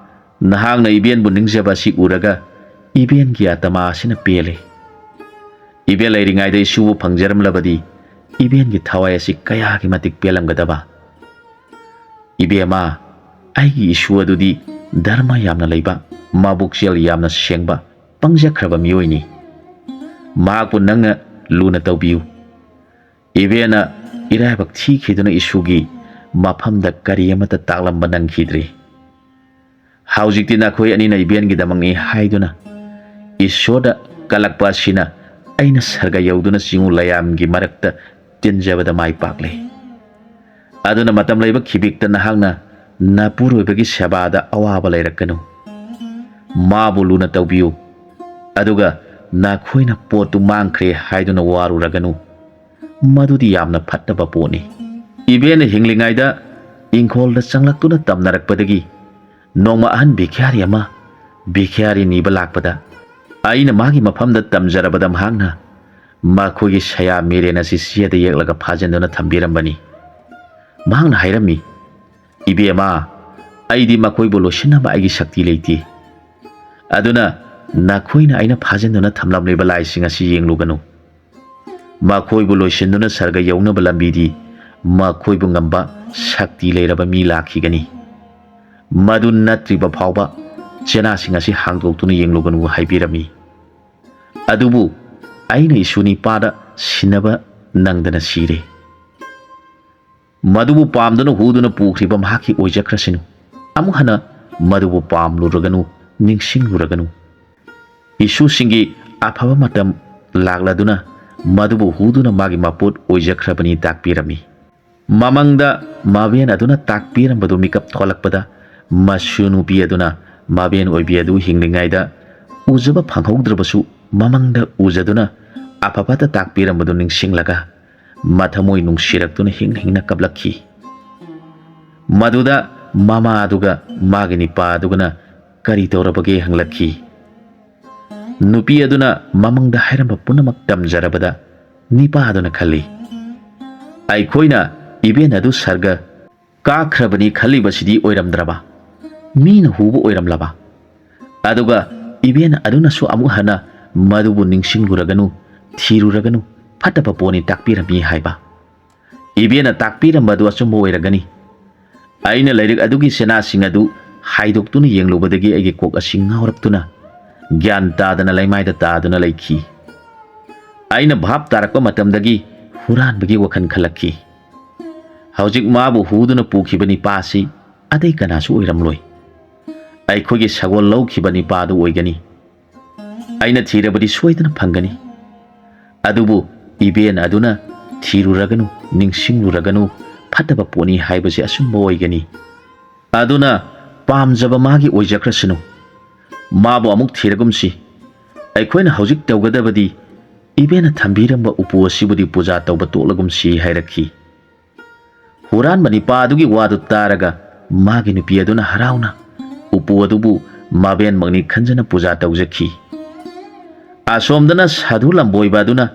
ꯅꯍꯥꯛꯅ ꯏꯕꯦꯟꯕꯨ ꯅꯤꯡꯖꯕ ꯑꯁꯤ ꯎꯔꯒ ꯏꯕꯦꯟꯒꯤ ꯑꯇꯃꯥ ꯑꯁꯤꯅ ꯄꯦꯜꯂꯦ꯫ ꯏꯕꯦꯟ ꯂꯩꯔꯤꯉꯩꯗ ꯏꯁꯨꯕꯨ ꯐꯪꯖꯔꯝꯂꯕꯗꯤ ꯏꯕꯦꯟꯒꯤ ꯊꯋꯥꯏ ꯑꯁꯤ ꯀꯌꯥꯒꯤ ꯃꯇꯤꯛ ꯄꯦꯜꯂꯝꯒꯗꯕ꯫ ꯏꯕꯦꯝꯃ, ꯑꯩꯒꯤ ꯏꯁꯨ ꯑꯗꯨꯗꯤ ꯙꯔꯃ ꯌꯥꯝꯅ ꯂꯩꯕ, ꯃꯕꯨꯛꯆꯦꯜ ꯌꯥꯝꯅ ꯁꯦꯡꯕ, ꯄꯪꯖꯈ꯭ꯔꯕ ꯃꯤꯑꯣꯏꯅꯤ꯫ ꯃꯍꯥꯛꯄꯨ ꯅꯪꯅ ꯂꯨꯅ ꯇꯧꯕꯤꯌꯨ꯫ ꯏꯕꯦꯟꯅ ꯏꯔꯥꯏꯕꯛ ꯊꯤꯈꯤꯗꯨꯅ ꯏꯁꯨꯒꯤ ꯃꯐꯝꯗ ꯀꯔꯤ ꯑꯃꯠꯇ ꯇꯥꯛꯂꯝꯕ ꯅꯪꯈꯤꯗ꯭ꯔꯦ꯫ ꯍꯧꯖꯤꯛꯇꯤ ꯅꯈꯣꯏ ꯑꯅꯤꯅ ꯏꯕꯦꯟꯒꯤꯗꯃꯛꯅꯤ ꯍꯥꯏꯗꯨꯅ ꯏꯁꯣꯔꯗ ꯀꯜꯂꯛꯄ ꯑꯁꯤꯅ ꯑꯩꯅ ꯁꯔꯒ ꯌꯧꯗꯨꯅ ꯆꯤꯡꯉꯨ ꯂꯩꯌꯥꯝꯒꯤ ꯃꯔꯛꯇ ꯇꯤꯟꯖꯕꯗ ꯃꯥꯏ ꯄꯥꯛꯂꯦ꯫ ꯑꯗꯨꯅ ꯃꯇꯝ ꯂꯩꯕ ꯈꯤꯕꯤꯛꯇ ꯅꯍꯥꯛꯅ ꯅꯄꯨꯔꯣꯏꯕꯒꯤ ꯁꯦꯕꯥꯗ ꯑꯋꯥꯕ ꯂꯩꯔꯛꯀꯅꯨ꯫ ꯃꯥꯕꯨ ꯂꯨꯅ ꯇꯧꯕꯤꯌꯨ꯫ ꯑꯗꯨꯒ ꯅꯈꯣꯏꯅ ꯄꯣꯠꯇꯨ ꯃꯥꯡꯈ꯭ꯔꯦ ꯍꯥꯏꯗꯨꯅ ꯋꯥꯔꯨꯔꯒꯅꯨ꯫ ꯃꯗꯨꯗꯤ ꯌꯥꯝꯅ ꯐꯠꯇꯕ ꯄꯣꯠꯅꯤ꯫" ꯏꯕꯦꯟꯅ ꯍꯤꯡꯂꯤꯉꯩꯗ ꯏꯪꯈꯣꯜꯗ ꯆꯪꯂꯛꯇꯨꯅ ꯇꯝꯅꯔꯛꯄꯗꯒꯤ ꯅꯣꯡꯃ ꯑꯍꯟ ꯚꯤꯈ꯭ꯌꯥꯔꯤ ꯑꯃ ꯚꯤꯈ꯭ꯌꯥꯔꯤ ꯅꯤꯕ ꯂꯥꯛꯄꯗ ꯑꯩꯅ ꯃꯥꯒꯤ ꯃꯐꯝꯗ ꯇꯝꯖꯔꯕꯗ ꯃꯍꯥꯛꯅ ꯃꯈꯣꯏꯒꯤ ꯁꯌꯥ ꯃꯤꯔꯦꯟ ꯑꯁꯤ ꯆꯦꯗ ꯌꯦꯛꯂꯒ ꯐꯥꯖꯤꯟꯗꯨꯅ ꯊꯝꯕꯤꯔꯝꯕꯅꯤ꯫ ꯃꯍꯥꯛꯅ ꯍꯥꯏꯔꯝꯃꯤ, "ꯏꯕꯦꯝꯃ, ꯑꯩꯗꯤ ꯃꯈꯣꯏꯕꯨ ꯂꯣꯏꯁꯤꯟꯅꯕ ꯑꯩꯒꯤ ꯁꯛꯇꯤ ꯂꯩꯇꯦ꯫ ꯑꯗꯨꯅ ꯅꯈꯣꯏꯅ ꯑꯩꯅ ꯐꯥꯖꯤꯟꯗꯨꯅ ꯊꯝꯂꯝꯂꯤꯕ ꯂꯥꯏꯁꯤꯡ ꯑꯁꯤ ꯌꯦꯡꯂꯨꯒꯅꯨ꯫ ꯃꯈꯣꯏꯕꯨ ꯂꯣꯏꯁꯤꯟꯗꯨꯅ ꯁꯔꯒ ꯌꯧꯅꯕ ꯂꯝꯕꯤꯗꯤ ꯃꯈꯣꯏꯕꯨ ꯉꯝꯕ ꯁꯛꯇꯤ ꯂꯩꯔꯕ ꯃꯤ ꯂꯥꯛꯈꯤꯒꯅꯤ꯫ ꯃꯗꯨ ꯅꯠꯇ꯭ꯔꯤꯕ ꯐꯥꯎꯕ ꯆꯦꯅꯥꯁꯤꯡ ꯑꯁꯤ ꯍꯥꯡꯗꯣꯛꯇꯨꯅ ꯌꯦꯡꯂꯨꯒꯅꯨ ꯍꯥꯏꯕꯤꯔꯝꯃꯤ꯫ ꯑꯗꯨꯕꯨ ꯑꯩꯅ ꯏꯁꯨ ꯅꯤꯄꯥꯗ ꯁꯤꯟꯅꯕ ꯅꯪꯗꯅ ꯁꯤꯔꯦ꯫ ꯃꯗꯨꯕꯨ ꯄꯥꯝꯗꯨꯅ ꯍꯨꯗꯨꯅ ꯄꯨꯈ꯭ꯔꯤꯕ ꯃꯍꯥꯛꯀꯤ ꯑꯣꯏꯖꯈ꯭ꯔꯁꯅꯨ꯫ ꯑꯃꯨꯛ ꯍꯟꯅ ꯃꯗꯨꯕꯨ ꯄꯥꯝꯂꯨꯔꯒꯅꯨ, ꯅꯤꯡꯁꯤꯡꯂꯨꯔꯒꯅꯨ꯫ ꯏꯁꯨꯁꯤꯡꯒꯤ ꯑꯐꯕ ꯃꯇꯝ ꯂꯥꯛꯂꯗꯨꯅ ꯃꯗꯨꯕꯨ ꯍꯨꯗꯨꯅ ꯃꯥꯒꯤ ꯃꯄꯣꯠ ꯑꯣꯏꯖꯈ꯭ꯔꯕꯅꯤ ꯇꯥꯛꯄꯤꯔꯝꯃꯤ꯫ ꯃꯃꯪꯗ ꯃꯕꯦꯟ ꯑꯗꯨꯅ ꯇꯥꯛꯄꯤꯔꯝꯕꯗꯨ ꯃꯤꯀꯞ ꯊꯣꯛꯂꯛꯄꯗ, ꯃꯁꯨ ꯅꯨꯄꯤ ꯑꯗꯨꯅ ꯃꯕꯦꯟ ꯑꯣꯏꯕꯤ ꯑꯗꯨ ꯍꯤꯡꯂꯤꯉꯩꯗ ꯎꯖꯕ ꯐꯪꯍꯧꯗ꯭ꯔꯕꯁꯨ, ꯃꯃꯪꯗ ꯎꯖꯗꯨꯅ ꯑꯐ ꯐꯠꯇ ꯇꯥꯛꯄꯤꯔꯝꯕꯗꯨ ꯅꯤꯡꯁꯤꯡꯂꯒ ꯃꯊꯃꯣꯏ ꯅꯨꯡꯁꯤꯔꯛꯇꯨꯅ ꯍꯤꯡ ꯍꯤꯡꯅ ꯀꯞꯂꯛꯈꯤ꯫ ꯃꯗꯨꯗ ꯃꯃꯥ ꯑꯗꯨꯒ ꯃꯥꯒꯤ ꯅꯤꯄꯥ ꯑꯗꯨꯒꯅ ꯀꯔꯤ ꯇꯧꯔꯕꯒꯦ ꯍꯪꯂꯛꯈꯤ꯫ ꯅꯨꯄꯤ ꯑꯗꯨꯅ ꯃꯃꯪꯗ ꯍꯥꯏꯔꯝꯕ ꯄꯨꯝꯅꯃꯛ ꯇꯝꯖꯔꯕꯗ ꯅꯤꯄꯥ ꯑꯗꯨꯅ ꯈꯜꯂꯤ, "ꯑꯩꯈꯣꯏꯅ ꯏꯕꯦꯟ ꯑꯗꯨ ꯁꯔꯒ ꯀꯥꯈ꯭ꯔꯕꯅꯤ ꯈꯜꯂꯤꯕꯁꯤꯗꯤ ꯑꯣꯏꯔꯝꯗ꯭ꯔꯕ, ꯃꯤꯅ ꯍꯨꯕ ꯑꯣꯏꯔꯝꯂꯕ? ꯑꯗꯨꯒ ꯏꯕꯦꯟ ꯑꯗꯨꯅꯁꯨ ꯑꯃꯨꯛ ꯍꯟꯅ ꯃꯗꯨꯕꯨ ꯅꯤꯡꯁꯤꯡꯂꯨꯔꯒꯅꯨ, ꯊꯤꯔꯨꯔꯒꯅꯨ, ꯐꯠꯇꯕ ꯄꯣꯠꯅꯤ ꯇꯥꯛꯄꯤꯔꯝꯃꯤ ꯍꯥꯏꯕ꯫ ꯏꯕꯦꯟꯅ ꯇꯥꯛꯄꯤꯔꯝꯕ ꯑꯗꯨ ꯑꯆꯨꯝꯕ ꯑꯣꯏꯔꯒꯅꯤ꯫ ꯑꯩꯅ ꯂꯥꯏꯔꯤꯛ ꯑꯗꯨꯒꯤ ꯆꯦꯅꯥꯁꯤꯡ ꯑꯗꯨ ꯍꯥꯏꯗꯣꯛꯇꯨꯅ ꯌꯦꯡꯂꯨꯕꯗꯒꯤ ꯑꯩꯒꯤ ꯀꯣꯛ ꯑꯁꯤ ꯉꯥꯎꯔꯛꯇꯨꯅ ꯒ꯭ꯌꯥꯟ ꯇꯥꯗꯅ ꯂꯩꯃꯥꯏꯗ ꯇꯥꯗꯨꯅ ꯂꯩꯈꯤ꯫ ꯑꯩꯅ ꯚꯥꯞ ꯇꯥꯔꯛꯄ ꯃꯇꯝꯗꯒꯤ ꯍꯨꯔꯥꯟꯕꯒꯤ ꯋꯥꯈꯜ ꯈꯜꯂꯛꯈꯤ꯫ ꯍꯧꯖꯤꯛ ꯃꯥꯕꯨ ꯍꯨꯗꯨꯅ ꯄꯨꯈꯤꯕ ꯅꯤꯄꯥ ꯑꯁꯤ ꯑꯇꯩ ꯀꯅꯥꯁꯨ ꯑꯣꯏꯔꯝꯂꯣꯏ꯫ ꯑꯩꯈꯣꯏꯒꯤ ꯁꯒꯣꯜ ꯂꯧꯈꯤꯕ ꯅꯤꯄꯥ ꯑꯗꯨ ꯑꯣꯏꯒꯅꯤ꯫ ꯑꯩꯅ ꯊꯤꯔꯕꯗꯤ ꯁꯣꯏꯗꯅ ꯐꯪꯒꯅꯤ꯫ ꯑꯗꯨꯕꯨ ꯏꯕꯦꯟ ꯑꯗꯨꯅ ꯊꯤꯔꯨꯔꯒꯅꯨ, ꯅꯤꯡꯁꯤꯡꯂꯨꯔꯒꯅꯨ, ꯐꯠꯇꯕ ꯄꯣꯠꯅꯤ ꯍꯥꯏꯕꯁꯤ ꯑꯆꯨꯝꯕ ꯑꯣꯏꯒꯅꯤ꯫ ꯑꯗꯨꯅ ꯄꯥꯝꯖꯕ ꯃꯥꯒꯤ ꯑꯣꯏꯖꯈ꯭ꯔꯁꯅꯨ꯫ ꯃꯥꯕꯨ ꯑꯃꯨꯛ ꯊꯤꯔꯒꯨꯝꯁꯤ꯫ ꯑꯩꯈꯣꯏꯅ ꯍꯧꯖꯤꯛ ꯇꯧꯒꯗꯕꯗꯤ ꯏꯕꯦꯟꯅ ꯊꯝꯕꯤꯔꯝꯕ ꯎꯄꯨ ꯑꯁꯤꯕꯨꯗꯤ ꯄꯨꯖꯥ ꯇꯧꯕ ꯇꯣꯛꯂꯒꯨꯝꯁꯤ" ꯍꯥꯏꯔꯛꯈꯤ꯫ ꯍꯨꯔꯥꯟꯕ ꯅꯤꯄꯥ ꯑꯗꯨꯒꯤ ꯋꯥꯗꯨ ꯇꯥꯔꯒ ꯃꯥꯒꯤ ꯅꯨꯄꯤ ꯑꯗꯨꯅ ꯍꯔꯥꯎꯅ ꯎꯄꯨ ꯑꯗꯨꯕꯨ ꯃꯕꯦꯟꯃꯛꯅꯤ ꯈꯟꯖꯅ ꯄꯨꯖꯥ ꯇꯧꯖꯈꯤ꯫ ꯑꯁꯣꯝꯗꯅ ꯁꯥꯙꯨ ꯂꯝꯕꯣꯏꯕ ꯑꯗꯨꯅ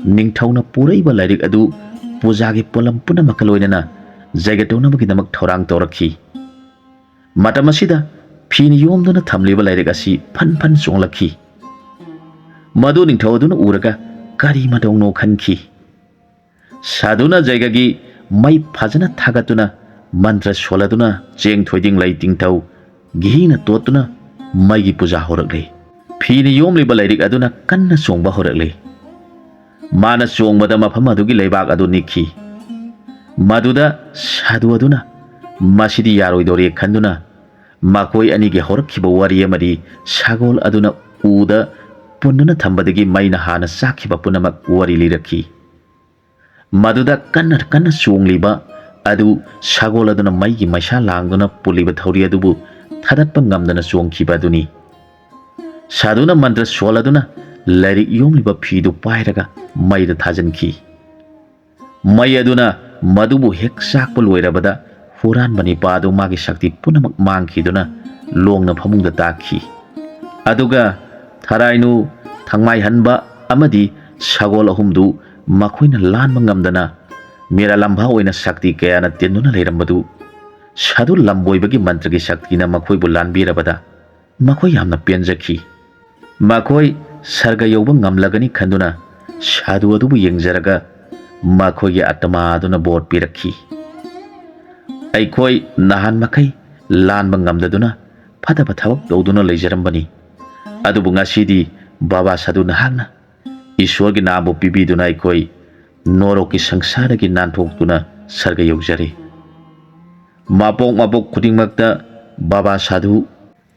ꯅꯤꯡꯊꯧꯅ ꯄꯨꯔꯛꯏꯕ ꯂꯥꯏꯔꯤꯛ ꯑꯗꯨ ꯄꯨꯖꯥꯒꯤ ꯄꯣꯠꯂꯝ ꯄꯨꯝꯅꯃꯛꯀ ꯂꯣꯏꯅꯅ ꯖꯩꯒ ꯇꯧꯅꯕꯒꯤꯗꯃꯛ ꯊꯧꯔꯥꯡ ꯇꯧꯔꯛꯈꯤ꯫ ꯃꯇꯝ ꯑꯁꯤꯗ ꯐꯤꯅ ꯌꯣꯝꯗꯨꯅ ꯊꯝꯂꯤꯕ ꯂꯥꯏꯔꯤꯛ ꯑꯁꯤ ꯐꯟ ꯐꯟ ꯆꯣꯡꯂꯛꯈꯤ꯫ ꯃꯗꯨ ꯅꯤꯡꯊꯧ ꯑꯗꯨꯅ ꯎꯔꯒ ꯀꯔꯤ ꯃꯇꯧꯅꯣ ꯈꯟꯈꯤ꯫ ꯁꯥꯗꯨꯅ ꯖꯩꯒꯒꯤ ꯃꯩ ꯐꯖꯅ ꯊꯥꯒꯠꯇꯨꯅ ꯃꯟꯇ꯭ꯔ ꯁꯣꯜꯂꯗꯨꯅ ꯆꯦꯡ ꯊꯣꯏꯗꯤꯡ ꯂꯩ ꯇꯤꯡꯊꯧ ꯘꯤꯅ ꯇꯣꯠꯇꯨꯅ ꯃꯩꯒꯤ ꯄꯨꯖꯥ ꯍꯧꯔꯛꯂꯦ꯫ ꯐꯤꯅ ꯌꯣꯝꯂꯤꯕ ꯂꯥꯏꯔꯤꯛ ꯑꯗꯨꯅ ꯀꯟꯅ ꯆꯣꯡꯕ ꯍꯧꯔꯛꯂꯦ꯫ ꯃꯥꯅ ꯆꯣꯡꯕꯗ ꯃꯐꯝ ꯑꯗꯨꯒꯤ ꯂꯩꯕꯥꯛ ꯑꯗꯨ ꯅꯤꯛꯈꯤ꯫ ꯃꯗꯨꯗ ꯁꯥꯗꯨ ꯑꯗꯨꯅ ꯃꯁꯤꯗꯤ ꯌꯥꯔꯣꯏꯗꯧꯔꯦ ꯈꯟꯗꯨꯅ ꯃꯈꯣꯏ ꯑꯅꯤꯒꯤ ꯍꯧꯔꯛꯈꯤꯕ ꯋꯥꯔꯤ ꯑꯃꯗꯤ ꯁꯒꯣꯜ ꯑꯗꯨꯅ ꯎꯗ ꯄꯨꯟꯗꯨꯅ ꯊꯝꯕꯗꯒꯤ ꯃꯩꯅ ꯍꯥꯟꯅ ꯆꯥꯛꯈꯤꯕ ꯄꯨꯝꯅꯃꯛ ꯋꯥꯔꯤ ꯂꯤꯔꯛꯈꯤ꯫ ꯃꯗꯨꯗ ꯀꯟꯅ ꯀꯟꯅ ꯆꯣꯡꯂꯤꯕ ꯑꯗꯨ ꯁꯒꯣꯜ ꯑꯗꯨꯅ ꯃꯩꯒꯤ ꯃꯩꯁꯥ ꯂꯥꯡꯗꯨꯅ ꯄꯨꯜꯂꯤꯕ ꯊꯧꯔꯤ ꯑꯗꯨꯕꯨ ꯊꯥꯗꯠꯄ ꯉꯝꯗꯅ ꯆꯣꯡꯈꯤꯕ ꯑꯗꯨꯅꯤ꯫ ꯁꯥꯗꯨꯅ ꯃꯟꯇ꯭ꯔ ꯁꯣꯜꯂꯗꯨꯅ ꯂꯥꯏꯔꯤꯛ ꯌꯣꯝꯂꯤꯕ ꯐꯤꯗꯨ ꯄꯥꯏꯔꯒ ꯃꯩꯗ ꯊꯥꯖꯤꯟꯈꯤ꯫ ꯃꯩ ꯑꯗꯨꯅ ꯃꯗꯨꯕꯨ ꯍꯦꯛ ꯆꯥꯛꯄ ꯂꯣꯏꯔꯕꯗ ꯍꯨꯔꯥꯟꯕ ꯅꯤꯄꯥ ꯑꯗꯨ ꯃꯥꯒꯤ ꯁꯛꯇꯤ ꯄꯨꯝꯅꯃꯛ ꯃꯥꯡꯈꯤꯗꯨꯅ ꯂꯣꯡꯅ ꯐꯃꯨꯡꯗ ꯇꯥꯈꯤ꯫ ꯑꯗꯨꯒ ꯊꯔꯥꯏꯅꯨ, ꯊꯪꯃꯥꯏꯍꯟꯕ ꯑꯃꯗꯤ ꯁꯒꯣꯜ ꯑꯍꯨꯝꯗꯨ ꯃꯈꯣꯏꯅ ꯂꯥꯟꯕ ꯉꯝꯗꯅ ꯃꯦꯔꯥ ꯂꯝꯐꯥ ꯑꯣꯏꯅ ꯁꯛꯇꯤ ꯀꯌꯥꯅ ꯇꯤꯟꯗꯨꯅ ꯂꯩꯔꯝꯕꯗꯨ ꯁꯥꯗꯨ ꯂꯝꯕꯣꯏꯕꯒꯤ ꯃꯟꯇ꯭ꯔꯒꯤ ꯁꯛꯇꯤꯅ ꯃꯈꯣꯏꯕꯨ ꯂꯥꯟꯕꯤꯔꯕꯗ ꯃꯈꯣꯏ ꯌꯥꯝꯅ ꯄꯦꯟꯖꯈꯤ꯫ ꯃꯈꯣꯏ ꯁꯔꯒ ꯌꯧꯕ ꯉꯝꯂꯒꯅꯤ ꯈꯟꯗꯨꯅ ꯁꯥꯗꯨ ꯑꯗꯨꯕꯨ ꯌꯦꯡꯖꯔꯒ ꯃꯈꯣꯏꯒꯤ ꯑꯇꯃꯥ ꯑꯗꯨꯅ ꯕꯣꯔ ꯄꯤꯔꯛꯈꯤ꯫ ꯑꯩꯈꯣꯏ ꯅꯍꯥꯟ ꯃꯈꯩ ꯂꯥꯟꯕ ꯉꯝꯗꯗꯨꯅ ꯐꯠꯇꯕ ꯊꯕꯛ ꯇꯧꯗꯨꯅ ꯂꯩꯖꯔꯝꯕꯅꯤ꯫ ꯑꯗꯨꯕꯨ ꯉꯁꯤꯗꯤ ꯕꯥꯕꯥ ꯁꯥꯗꯨ ꯅꯍꯥꯛꯅ ꯏꯁꯣꯔꯒꯤ ꯅꯥꯝꯕꯨ ꯄꯤꯕꯤꯗꯨꯅ ꯑꯩꯈꯣꯏ ꯅꯣꯔꯣꯛꯀꯤ ꯁꯪꯁꯥꯔꯗꯒꯤ ꯅꯥꯟꯊꯣꯛꯇꯨꯅ ꯁꯔꯒ ꯌꯧꯖꯔꯦ꯫ ꯃꯄꯣꯛ ꯃꯄꯣꯛ ꯈꯨꯗꯤꯡꯃꯛꯇ ꯕꯥꯕꯥ ꯁꯥꯗꯨ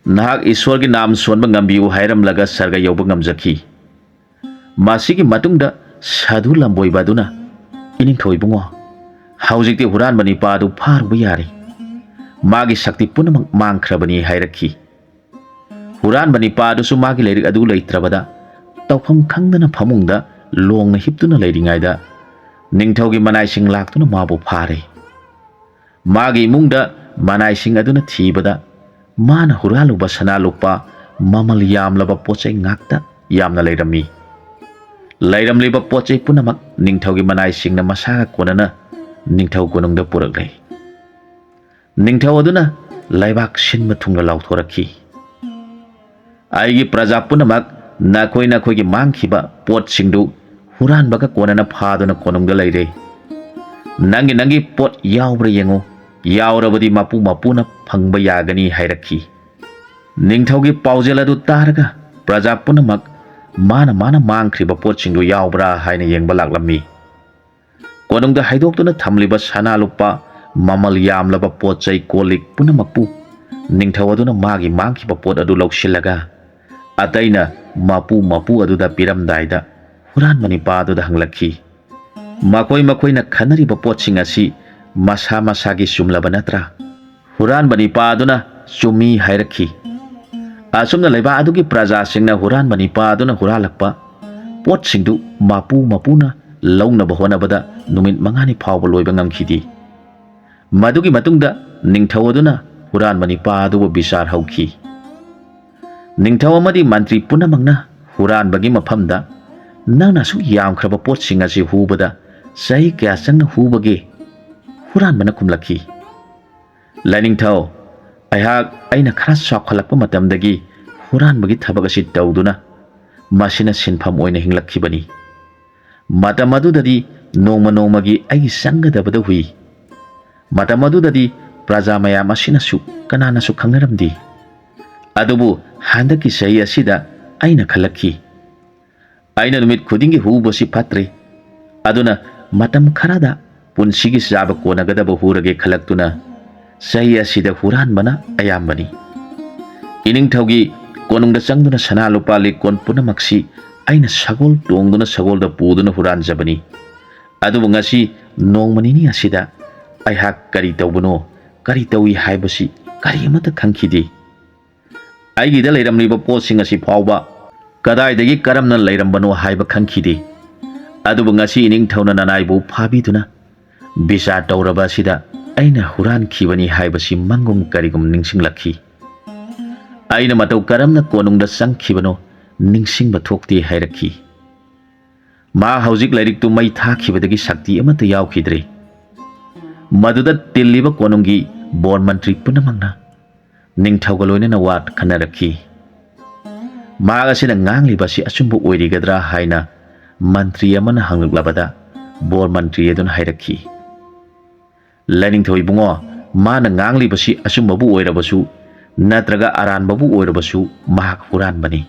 ꯅꯍꯥꯛ ꯏꯁꯣꯔꯒꯤ ꯅꯥꯝ ꯁꯣꯟꯕ ꯉꯝꯕꯤꯌꯨ ꯍꯥꯏꯔꯝꯂꯒ ꯁꯔꯒ ꯌꯧꯕ ꯉꯝꯖꯈꯤ꯫ ꯃꯁꯤꯒꯤ ꯃꯇꯨꯡꯗ ꯁꯥꯗꯨ ꯂꯝꯕꯣꯏꯕ ꯑꯗꯨꯅ, "ꯏꯅꯤꯡꯊꯧ ꯏꯕꯨꯡꯉꯣ, ꯍꯧꯖꯤꯛꯇꯤ ꯍꯨꯔꯥꯟꯕ ꯅꯤꯄꯥ ꯑꯗꯨ ꯐꯥꯔꯨꯕ ꯌꯥꯔꯦ꯫ ꯃꯥꯒꯤ ꯁꯛꯇꯤ ꯄꯨꯝꯅꯃꯛ ꯃꯥꯡꯈ꯭ꯔꯕꯅꯤ" ꯍꯥꯏꯔꯛꯈꯤ꯫ ꯍꯨꯔꯥꯟꯕ ꯅꯤꯄꯥ ꯑꯗꯨꯁꯨ ꯃꯥꯒꯤ ꯂꯥꯏꯔꯤꯛ ꯑꯗꯨ ꯂꯩꯇ꯭ꯔꯕꯗ ꯇꯧꯐꯝ ꯈꯪꯗꯅ ꯐꯃꯨꯡꯗ ꯂꯣꯡꯅ ꯍꯤꯞꯇꯨꯅ ꯂꯩꯔꯤꯉꯩꯗ ꯅꯤꯡꯊꯧꯒꯤ ꯃꯅꯥꯏꯁꯤꯡ ꯂꯥꯛꯇꯨꯅ ꯃꯥꯕꯨ ꯐꯥꯔꯦ꯫ ꯃꯥꯒꯤ ꯏꯃꯨꯡꯗ ꯃꯅꯥꯏꯁꯤꯡ ꯑꯗꯨꯅ ꯊꯤꯕꯗ ꯃꯥꯅ ꯍꯨꯔꯥꯜꯂꯨꯕ ꯁꯅꯥ ꯂꯨꯄꯥ ꯃꯃꯜ ꯌꯥꯝꯂꯕ ꯄꯣꯠ ꯆꯩ ꯉꯥꯛꯇ ꯌꯥꯝꯅ ꯂꯩꯔꯝꯃꯤ꯫ ꯂꯩꯔꯝꯂꯤꯕ ꯄꯣꯠ ꯆꯩ ꯄꯨꯝꯅꯃꯛ ꯅꯤꯡꯊꯧꯒꯤ ꯃꯅꯥꯏꯁꯤꯡꯅ ꯃꯁꯥꯒ ꯀꯣꯟꯅꯅ ꯅꯤꯡꯊꯧ ꯀꯣꯅꯨꯡꯗ ꯄꯨꯔꯛꯂꯦ꯫ ꯅꯤꯡꯊꯧ ꯑꯗꯨꯅ ꯂꯩꯕꯥꯛ ꯁꯤꯟꯕ ꯊꯨꯡꯅ ꯂꯥꯎꯊꯣꯔꯛꯈꯤ, "ꯑꯩꯒꯤ ꯄ꯭ꯔꯖꯥ ꯄꯨꯝꯅꯃꯛ, ꯅꯈꯣꯏ ꯅꯈꯣꯏꯒꯤ ꯃꯥꯡꯈꯤꯕ ꯄꯣꯠꯁꯤꯡꯗꯨ ꯍꯨꯔꯥꯟꯕꯒ ꯀꯣꯟꯅꯅ ꯐꯥꯗꯨꯅ ꯀꯣꯅꯨꯡꯗ ꯂꯩꯔꯦ꯫ ꯅꯪꯒꯤ ꯅꯪꯒꯤ ꯄꯣꯠ ꯌꯥꯎꯕ꯭ꯔꯥ ꯌꯦꯡꯉꯨ, ꯌꯥꯎꯔꯕꯗꯤ ꯃꯄꯨ ꯃꯄꯨꯅ ꯐꯪꯕ ꯌꯥꯒꯅꯤ" ꯍꯥꯏꯔꯛꯈꯤ꯫ ꯅꯤꯡꯊꯧꯒꯤ ꯄꯥꯎꯖꯦꯜ ꯑꯗꯨ ꯇꯥꯔꯒ ꯄ꯭ꯔꯖꯥ ꯄꯨꯝꯅꯃꯛ ꯃꯥꯅ ꯃꯥꯅ ꯃꯥꯡꯈ꯭ꯔꯤꯕ ꯄꯣꯠꯁꯤꯡꯗꯨ ꯌꯥꯎꯕ꯭ꯔꯥ ꯍꯥꯏꯅ ꯌꯦꯡꯕ ꯂꯥꯛꯂꯝꯃꯤ꯫ ꯀꯣꯅꯨꯡꯗ ꯍꯩꯗꯣꯛꯇꯨꯅ ꯊꯝꯂꯤꯕ ꯁꯅꯥ ꯂꯨꯄꯥ, ꯃꯃꯜ ꯌꯥꯝꯂꯕ ꯄꯣꯠ ꯆꯩ ꯀꯣꯜ ꯂꯤꯛ ꯄꯨꯝꯅꯃꯛꯄꯨ ꯅꯤꯡꯊꯧ ꯑꯗꯨꯅ ꯃꯥꯒꯤ ꯃꯥꯡꯈꯤꯕ ꯄꯣꯠ ꯑꯗꯨ ꯂꯧꯁꯤꯜꯂꯒ ꯑꯇꯩꯅ ꯃꯄꯨ ꯃꯄꯨ ꯑꯗꯨꯗ ꯄꯤꯔꯝꯗꯥꯏꯗ ꯍꯨꯔꯥꯟꯕ ꯅꯤꯄꯥ ꯑꯗꯨꯗ ꯍꯪꯂꯛꯈꯤ, "ꯃꯈꯣꯏ ꯃꯈꯣꯏꯅ ꯈꯟꯅꯔꯤꯕ ꯄꯣꯠꯁꯤꯡ ꯑꯁꯤ ꯃꯁꯥ ꯃꯁꯥꯒꯤ ꯆꯨꯝꯂꯕ ꯅꯠꯇ꯭ꯔꯥ?" ꯍꯨꯔꯥꯟꯕ ꯅꯤꯄꯥ ꯑꯗꯨꯅ ꯆꯨꯝꯃꯤ ꯍꯥꯏꯔꯛꯈꯤ꯫ ꯑꯁꯨꯝꯅ ꯂꯩꯕꯥꯛ ꯑꯗꯨꯒꯤ ꯄ꯭ꯔꯖꯥꯁꯤꯡꯅ ꯍꯨꯔꯥꯟꯕ ꯅꯤꯄꯥ ꯑꯗꯨꯅ ꯍꯨꯔꯥꯜꯂꯛꯄ ꯄꯣꯠꯁꯤꯡꯗꯨ ꯃꯄꯨ ꯃꯄꯨꯅ ꯂꯧꯅꯕ ꯍꯣꯠꯅꯕꯗ ꯅꯨꯃꯤꯠ ꯃꯉꯥꯅꯤ ꯐꯥꯎꯕ ꯂꯣꯏꯕ ꯉꯝꯈꯤꯗꯦ꯫ ꯃꯗꯨꯒꯤ ꯃꯇꯨꯡꯗ ꯅꯤꯡꯊꯧ ꯑꯗꯨꯅ ꯍꯨꯔꯥꯟꯕ ꯅꯤꯄꯥ ꯑꯗꯨꯕꯨ ꯕꯤꯆꯥꯔ ꯍꯧꯈꯤ꯫ ꯅꯤꯡꯊꯧ ꯑꯃꯗꯤ ꯃꯟꯇ꯭ꯔꯤ ꯄꯨꯝꯅꯃꯛꯅ ꯍꯨꯔꯥꯟꯕꯒꯤ ꯃꯐꯝꯗ, "ꯅꯪꯅ ꯑꯁꯨꯛ ꯌꯥꯝꯈ꯭ꯔꯕ ꯄꯣꯠꯁꯤꯡ ꯑꯁꯤ ꯍꯨꯕꯗ ꯆꯍꯤ ꯀꯌꯥ ꯆꯪꯅ ꯍꯨꯕꯒꯦ?" ꯍꯨꯔꯥꯟꯕꯅ ꯈꯨꯝꯂꯛꯈꯤ, "ꯂꯥꯏꯅꯤꯡꯊꯧ, ꯑꯩꯍꯥꯛ ꯑꯩꯅ ꯈꯔ ꯆꯥꯎꯈꯠꯂꯛꯄ ꯃꯇꯝꯗꯒꯤ ꯍꯨꯔꯥꯟꯕꯒꯤ ꯊꯕꯛ ꯑꯁꯤ ꯇꯧꯗꯨꯅ ꯃꯁꯤꯅ ꯁꯤꯟꯐꯝ ꯑꯣꯏꯅ ꯍꯤꯡꯂꯛꯈꯤꯕꯅꯤ꯫ ꯃꯇꯝ ꯑꯗꯨꯗꯗꯤ ꯅꯣꯡꯃ ꯅꯣꯡꯃꯒꯤ ꯑꯩꯒꯤ ꯆꯪꯒꯗꯕꯗ ꯍꯨꯏ꯫ ꯃꯇꯝ ꯑꯗꯨꯗꯗꯤ ꯄ꯭ꯔꯖꯥ ꯃꯌꯥꯝ ꯑꯁꯤꯅꯁꯨ ꯀꯅꯥꯅꯁꯨ ꯈꯪꯅꯔꯝꯗꯦ꯫ ꯑꯗꯨꯕꯨ ꯍꯟꯗꯛꯀꯤ ꯆꯍꯤ ꯑꯁꯤꯗ ꯑꯩꯅ ꯈꯜꯂꯛꯈꯤ, ꯑꯩꯅ ꯅꯨꯃꯤꯠ ꯈꯨꯗꯤꯡꯒꯤ ꯍꯨꯕꯁꯤ ꯐꯠꯇ꯭ꯔꯦ꯫ ꯑꯗꯨꯅ ꯃꯇꯝ ꯈꯔꯗ ꯄꯨꯟꯁꯤꯒꯤ ꯆꯥꯕ ꯀꯣꯟꯅꯒꯗꯕ ꯍꯨꯔꯒꯦ ꯈꯜꯂꯛꯇꯨꯅ ꯆꯍꯤ ꯑꯁꯤꯗ ꯍꯨꯔꯥꯟꯕꯅ ꯑꯌꯥꯝꯕꯅꯤ꯫ ꯏꯅꯤꯡꯊꯧꯒꯤ ꯀꯣꯅꯨꯡꯗ ꯆꯪꯗꯨꯅ ꯁꯅꯥ ꯂꯨꯄꯥ ꯂꯤꯛꯀꯣꯟ ꯄꯨꯝꯅꯃꯛꯁꯤ ꯑꯩꯅ ꯁꯒꯣꯜ ꯇꯣꯡꯗꯨꯅ ꯁꯒꯣꯜꯗ ꯄꯨꯗꯨꯅ ꯍꯨꯔꯥꯟꯖꯕꯅꯤ꯫ ꯑꯗꯨꯕꯨ ꯉꯁꯤ ꯅꯣꯡꯃ ꯅꯤꯅꯤ ꯑꯁꯤꯗ ꯑꯩꯍꯥꯛ ꯀꯔꯤ ꯇꯧꯕꯅꯣ, ꯀꯔꯤ ꯇꯧꯏ ꯍꯥꯏꯕꯁꯤ ꯀꯔꯤ ꯑꯃꯠꯇ ꯈꯪꯈꯤꯗꯦ꯫ ꯑꯩꯒꯤꯗ ꯂꯩꯔꯝꯂꯤꯕ ꯄꯣꯠꯁꯤꯡ ꯑꯁꯤ ꯐꯥꯎꯕ ꯀꯗꯥꯏꯗꯒꯤ ꯀꯔꯝꯅ ꯂꯩꯔꯝꯕꯅꯣ ꯍꯥꯏꯕ ꯈꯪꯈꯤꯗꯦ꯫ ꯑꯗꯨꯕꯨ ꯉꯁꯤ ꯏꯅꯤꯡꯊꯧꯅ ꯅꯅꯥꯏꯕꯨ ꯐꯥꯕꯤꯗꯨꯅ ꯕꯤꯆꯥꯔ ꯇꯧꯔꯕ ꯑꯁꯤꯗ ꯑꯩꯅ ꯍꯨꯔꯥꯟꯈꯤꯕꯅꯤ ꯍꯥꯏꯕꯁꯤ ꯃꯪꯒꯨꯝ ꯀꯔꯤꯒꯨꯝ ꯅꯤꯡꯁꯤꯡꯂꯛꯈꯤ꯫ ꯑꯩꯅ ꯃꯇꯧ ꯀꯔꯝꯅ ꯀꯣꯅꯨꯡꯗ ꯆꯪꯈꯤꯕꯅꯣ ꯅꯤꯡꯁꯤꯡꯕ ꯊꯣꯛꯇꯦ ꯍꯥꯏꯔꯛꯈꯤ꯫ ꯃꯥ ꯍꯧꯖꯤꯛ ꯂꯥꯏꯔꯤꯛꯇꯨ ꯃꯩ ꯊꯥꯈꯤꯕꯗꯒꯤ ꯁꯛꯇꯤ ꯑꯃꯠꯇ ꯌꯥꯎꯈꯤꯗ꯭ꯔꯦ꯫ ꯃꯗꯨꯗ ꯇꯤꯜꯂꯤꯕ ꯀꯣꯅꯨꯡꯒꯤ ꯕꯣꯔ ꯃꯟꯇ꯭ꯔꯤ ꯄꯨꯝꯅꯃꯛꯅ ꯅꯤꯡꯊꯧꯒ ꯂꯣꯏꯅꯅ ꯋꯥ ꯈꯟꯅꯔꯛꯈꯤ꯫ ꯃꯍꯥꯛ ꯑꯁꯤꯅ ꯉꯥꯡꯂꯤꯕ ꯑꯁꯤ ꯑꯆꯨꯝꯕ ꯑꯣꯏꯔꯤꯒꯗ꯭ꯔꯥ ꯍꯥꯏꯅ ꯃꯟꯇ꯭ꯔꯤ ꯑꯃꯅ ꯍꯪꯂꯛꯂꯕꯗ, ꯕꯣꯔ ꯃꯟꯇ꯭ꯔꯤ ꯑꯗꯨꯅ ꯍꯥꯏꯔꯛꯈꯤ, "ꯂꯥꯏꯅꯤꯡꯊꯧ ꯏꯕꯨꯡꯉꯣ, ꯃꯥꯅ ꯉꯥꯡꯂꯤꯕꯁꯤ ꯑꯆꯨꯝꯕꯕꯨ ꯑꯣꯏꯔꯕꯁꯨ ꯅꯠꯇ꯭ꯔꯒ ꯑꯔꯥꯟꯕꯕꯨ ꯑꯣꯏꯔꯕꯁꯨ, ꯃꯍꯥꯛ ꯍꯨꯔꯥꯟꯕꯅꯤ꯫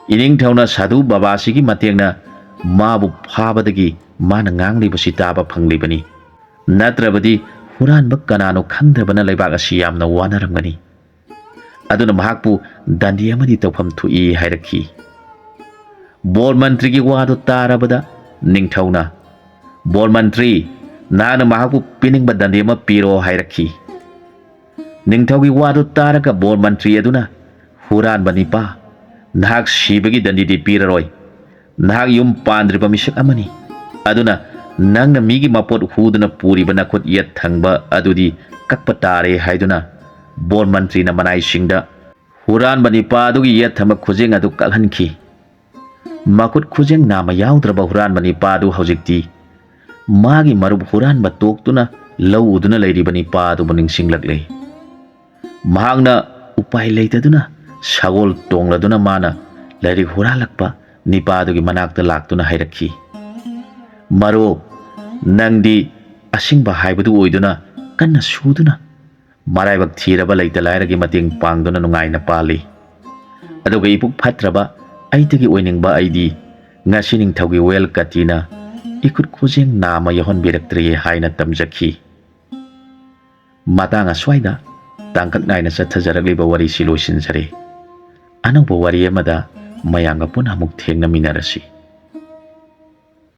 ꯏꯅꯤꯡꯊꯧꯅ ꯁꯥꯙꯨ ꯕꯕꯥꯁꯤꯒꯤ ꯃꯇꯦꯡꯅ ꯃꯥꯕꯨ ꯐꯥꯕꯗꯒꯤ ꯃꯥꯅ ꯉꯥꯡꯂꯤꯕꯁꯤ ꯇꯥꯕ ꯐꯪꯂꯤꯕꯅꯤ꯫ ꯅꯠꯇ꯭ꯔꯕꯗꯤ ꯍꯨꯔꯥꯟꯕ ꯀꯅꯥꯅꯣ ꯈꯪꯗꯕꯅ ꯂꯩꯕꯥꯛ ꯑꯁꯤ ꯌꯥꯝꯅ ꯋꯥꯅꯔꯝꯒꯅꯤ꯫ ꯑꯗꯨꯅ ꯃꯍꯥꯛꯄꯨ ꯗꯟꯗꯤ ꯑꯃꯗꯤ ꯇꯧꯐꯝ ꯊꯣꯛꯏ" ꯍꯥꯏꯔꯛꯈꯤ꯫ ꯕꯣꯔ ꯃꯟꯇ꯭ꯔꯤꯒꯤ ꯋꯥꯗꯨ ꯇꯥꯔꯕꯗ ꯅꯤꯡꯊꯧꯅ, "ꯕꯣꯔ ꯃꯟꯇ꯭ꯔꯤ, ꯅꯍꯥꯛꯅ ꯃꯍꯥꯛꯄꯨ ꯄꯤꯅꯤꯡꯕ ꯗꯟꯗꯤ ꯑꯃ ꯄꯤꯔꯣ" ꯍꯥꯏꯔꯛꯈꯤ꯫ ꯅꯤꯡꯊꯧꯒꯤ ꯋꯥꯗꯨ ꯇꯥꯔꯒ ꯕꯣꯔ ꯃꯟꯇ꯭ꯔꯤ ꯑꯗꯨꯅ, "ꯍꯨꯔꯥꯟꯕ ꯅꯤꯄꯥ, ꯅꯍꯥꯛ ꯁꯤꯕꯒꯤ ꯗꯟꯗꯤꯗꯤ ꯄꯤꯔꯔꯣꯏ꯫ ꯅꯍꯥꯛ ꯌꯨꯝ ꯄꯥꯟꯗ꯭ꯔꯤꯕ ꯃꯤꯁꯛ ꯑꯃꯅꯤ꯫ ꯑꯗꯨꯅ ꯅꯪꯅ ꯃꯤꯒꯤ ꯃꯄꯣꯠ ꯍꯨꯗꯨꯅ ꯄꯨꯔꯤꯕ ꯅꯈꯨꯠ ꯌꯦꯠ ꯊꯪꯕ ꯑꯗꯨꯗꯤ ꯀꯛꯄ ꯇꯥꯔꯦ" ꯍꯥꯏꯗꯨꯅ ꯕꯣꯔ ꯃꯟꯇ꯭ꯔꯤꯅ ꯃꯅꯥꯏꯁꯤꯡꯗ ꯍꯨꯔꯥꯟꯕ ꯅꯤꯄꯥ ꯑꯗꯨꯒꯤ ꯌꯦꯠ ꯊꯪꯕ ꯈꯨꯖꯦꯡ ꯑꯗꯨ ꯀꯛꯍꯟꯈꯤ꯫ ꯃꯈꯨꯠ ꯈꯨꯖꯦꯡ ꯅꯥꯝꯃ ꯌꯥꯎꯗ꯭ꯔꯕ ꯍꯨꯔꯥꯟꯕ ꯅꯤꯄꯥ ꯑꯗꯨ ꯍꯧꯖꯤꯛꯇꯤ ꯃꯥꯒꯤ ꯃꯔꯨꯞ ꯍꯨꯔꯥꯟꯕ ꯇꯣꯛꯇꯨꯅ ꯂꯧ ꯎꯗꯨꯅ ꯂꯩꯔꯤꯕ ꯅꯤꯄꯥ ꯑꯗꯨꯕꯨ ꯅꯤꯡꯁꯤꯡꯂꯛꯂꯦ꯫ ꯃꯍꯥꯛꯅ ꯎꯄꯥꯏ ꯂꯩꯇꯗꯨꯅ ꯁꯒꯣꯜ ꯇꯣꯡꯂꯗꯨꯅ ꯃꯥꯅ ꯂꯥꯏꯔꯤꯛ ꯍꯨꯔꯥꯜꯂꯛꯄ ꯅꯤꯄꯥ ꯑꯗꯨꯒꯤ ꯃꯅꯥꯛꯇ ꯂꯥꯛꯇꯨꯅ ꯍꯥꯏꯔꯛꯈꯤ, "ꯃꯔꯨꯞ, ꯅꯪꯗꯤ ꯑꯁꯤꯡꯕ ꯍꯥꯏꯕꯗꯨ ꯑꯣꯏꯗꯨꯅ ꯀꯟꯅ ꯁꯨꯗꯨꯅ ꯃꯔꯥꯏꯕꯛ ꯊꯤꯔꯕ ꯂꯩꯇ ꯂꯥꯏꯔꯒꯤ ꯃꯇꯦꯡ ꯄꯥꯡꯗꯨꯅ ꯅꯨꯡꯉꯥꯏꯅ ꯄꯥꯜꯂꯤ꯫ ꯑꯗꯨꯒ ꯏꯄꯨꯛ ꯐꯠꯇ꯭ꯔꯕ ꯑꯩꯗꯒꯤ ꯑꯣꯏꯅꯤꯡꯕ ꯑꯩꯗꯤ ꯉꯁꯤ ꯅꯤꯡꯊꯧꯒꯤ ꯋꯦꯜ ꯀꯇꯤꯅ ꯏꯈꯨꯠ ꯈꯨꯖꯦꯡ ꯅꯥꯝꯃ ꯌꯥꯎꯍꯟꯕꯤꯔꯛꯇ꯭ꯔꯦ" ꯍꯥꯏꯅ ꯇꯝꯖꯈꯤ꯫ ꯃꯇꯥꯡ ꯑꯁ꯭ꯋꯥꯏꯗ ꯇꯥꯡꯀꯛ ꯅꯥꯏꯅ ꯆꯠꯊꯖꯔꯛꯂꯤꯕ ꯋꯥꯔꯤꯁꯤ ꯂꯣꯏꯁꯤꯟꯖꯔꯦ꯫ ꯑꯅꯧꯕ ꯋꯥꯔꯤ ꯑꯃꯗ ꯃꯌꯥꯝꯒ ꯄꯨꯟꯅ ꯑꯃꯨꯛ ꯊꯦꯡꯅꯃꯤꯟꯅꯔꯁꯤ꯫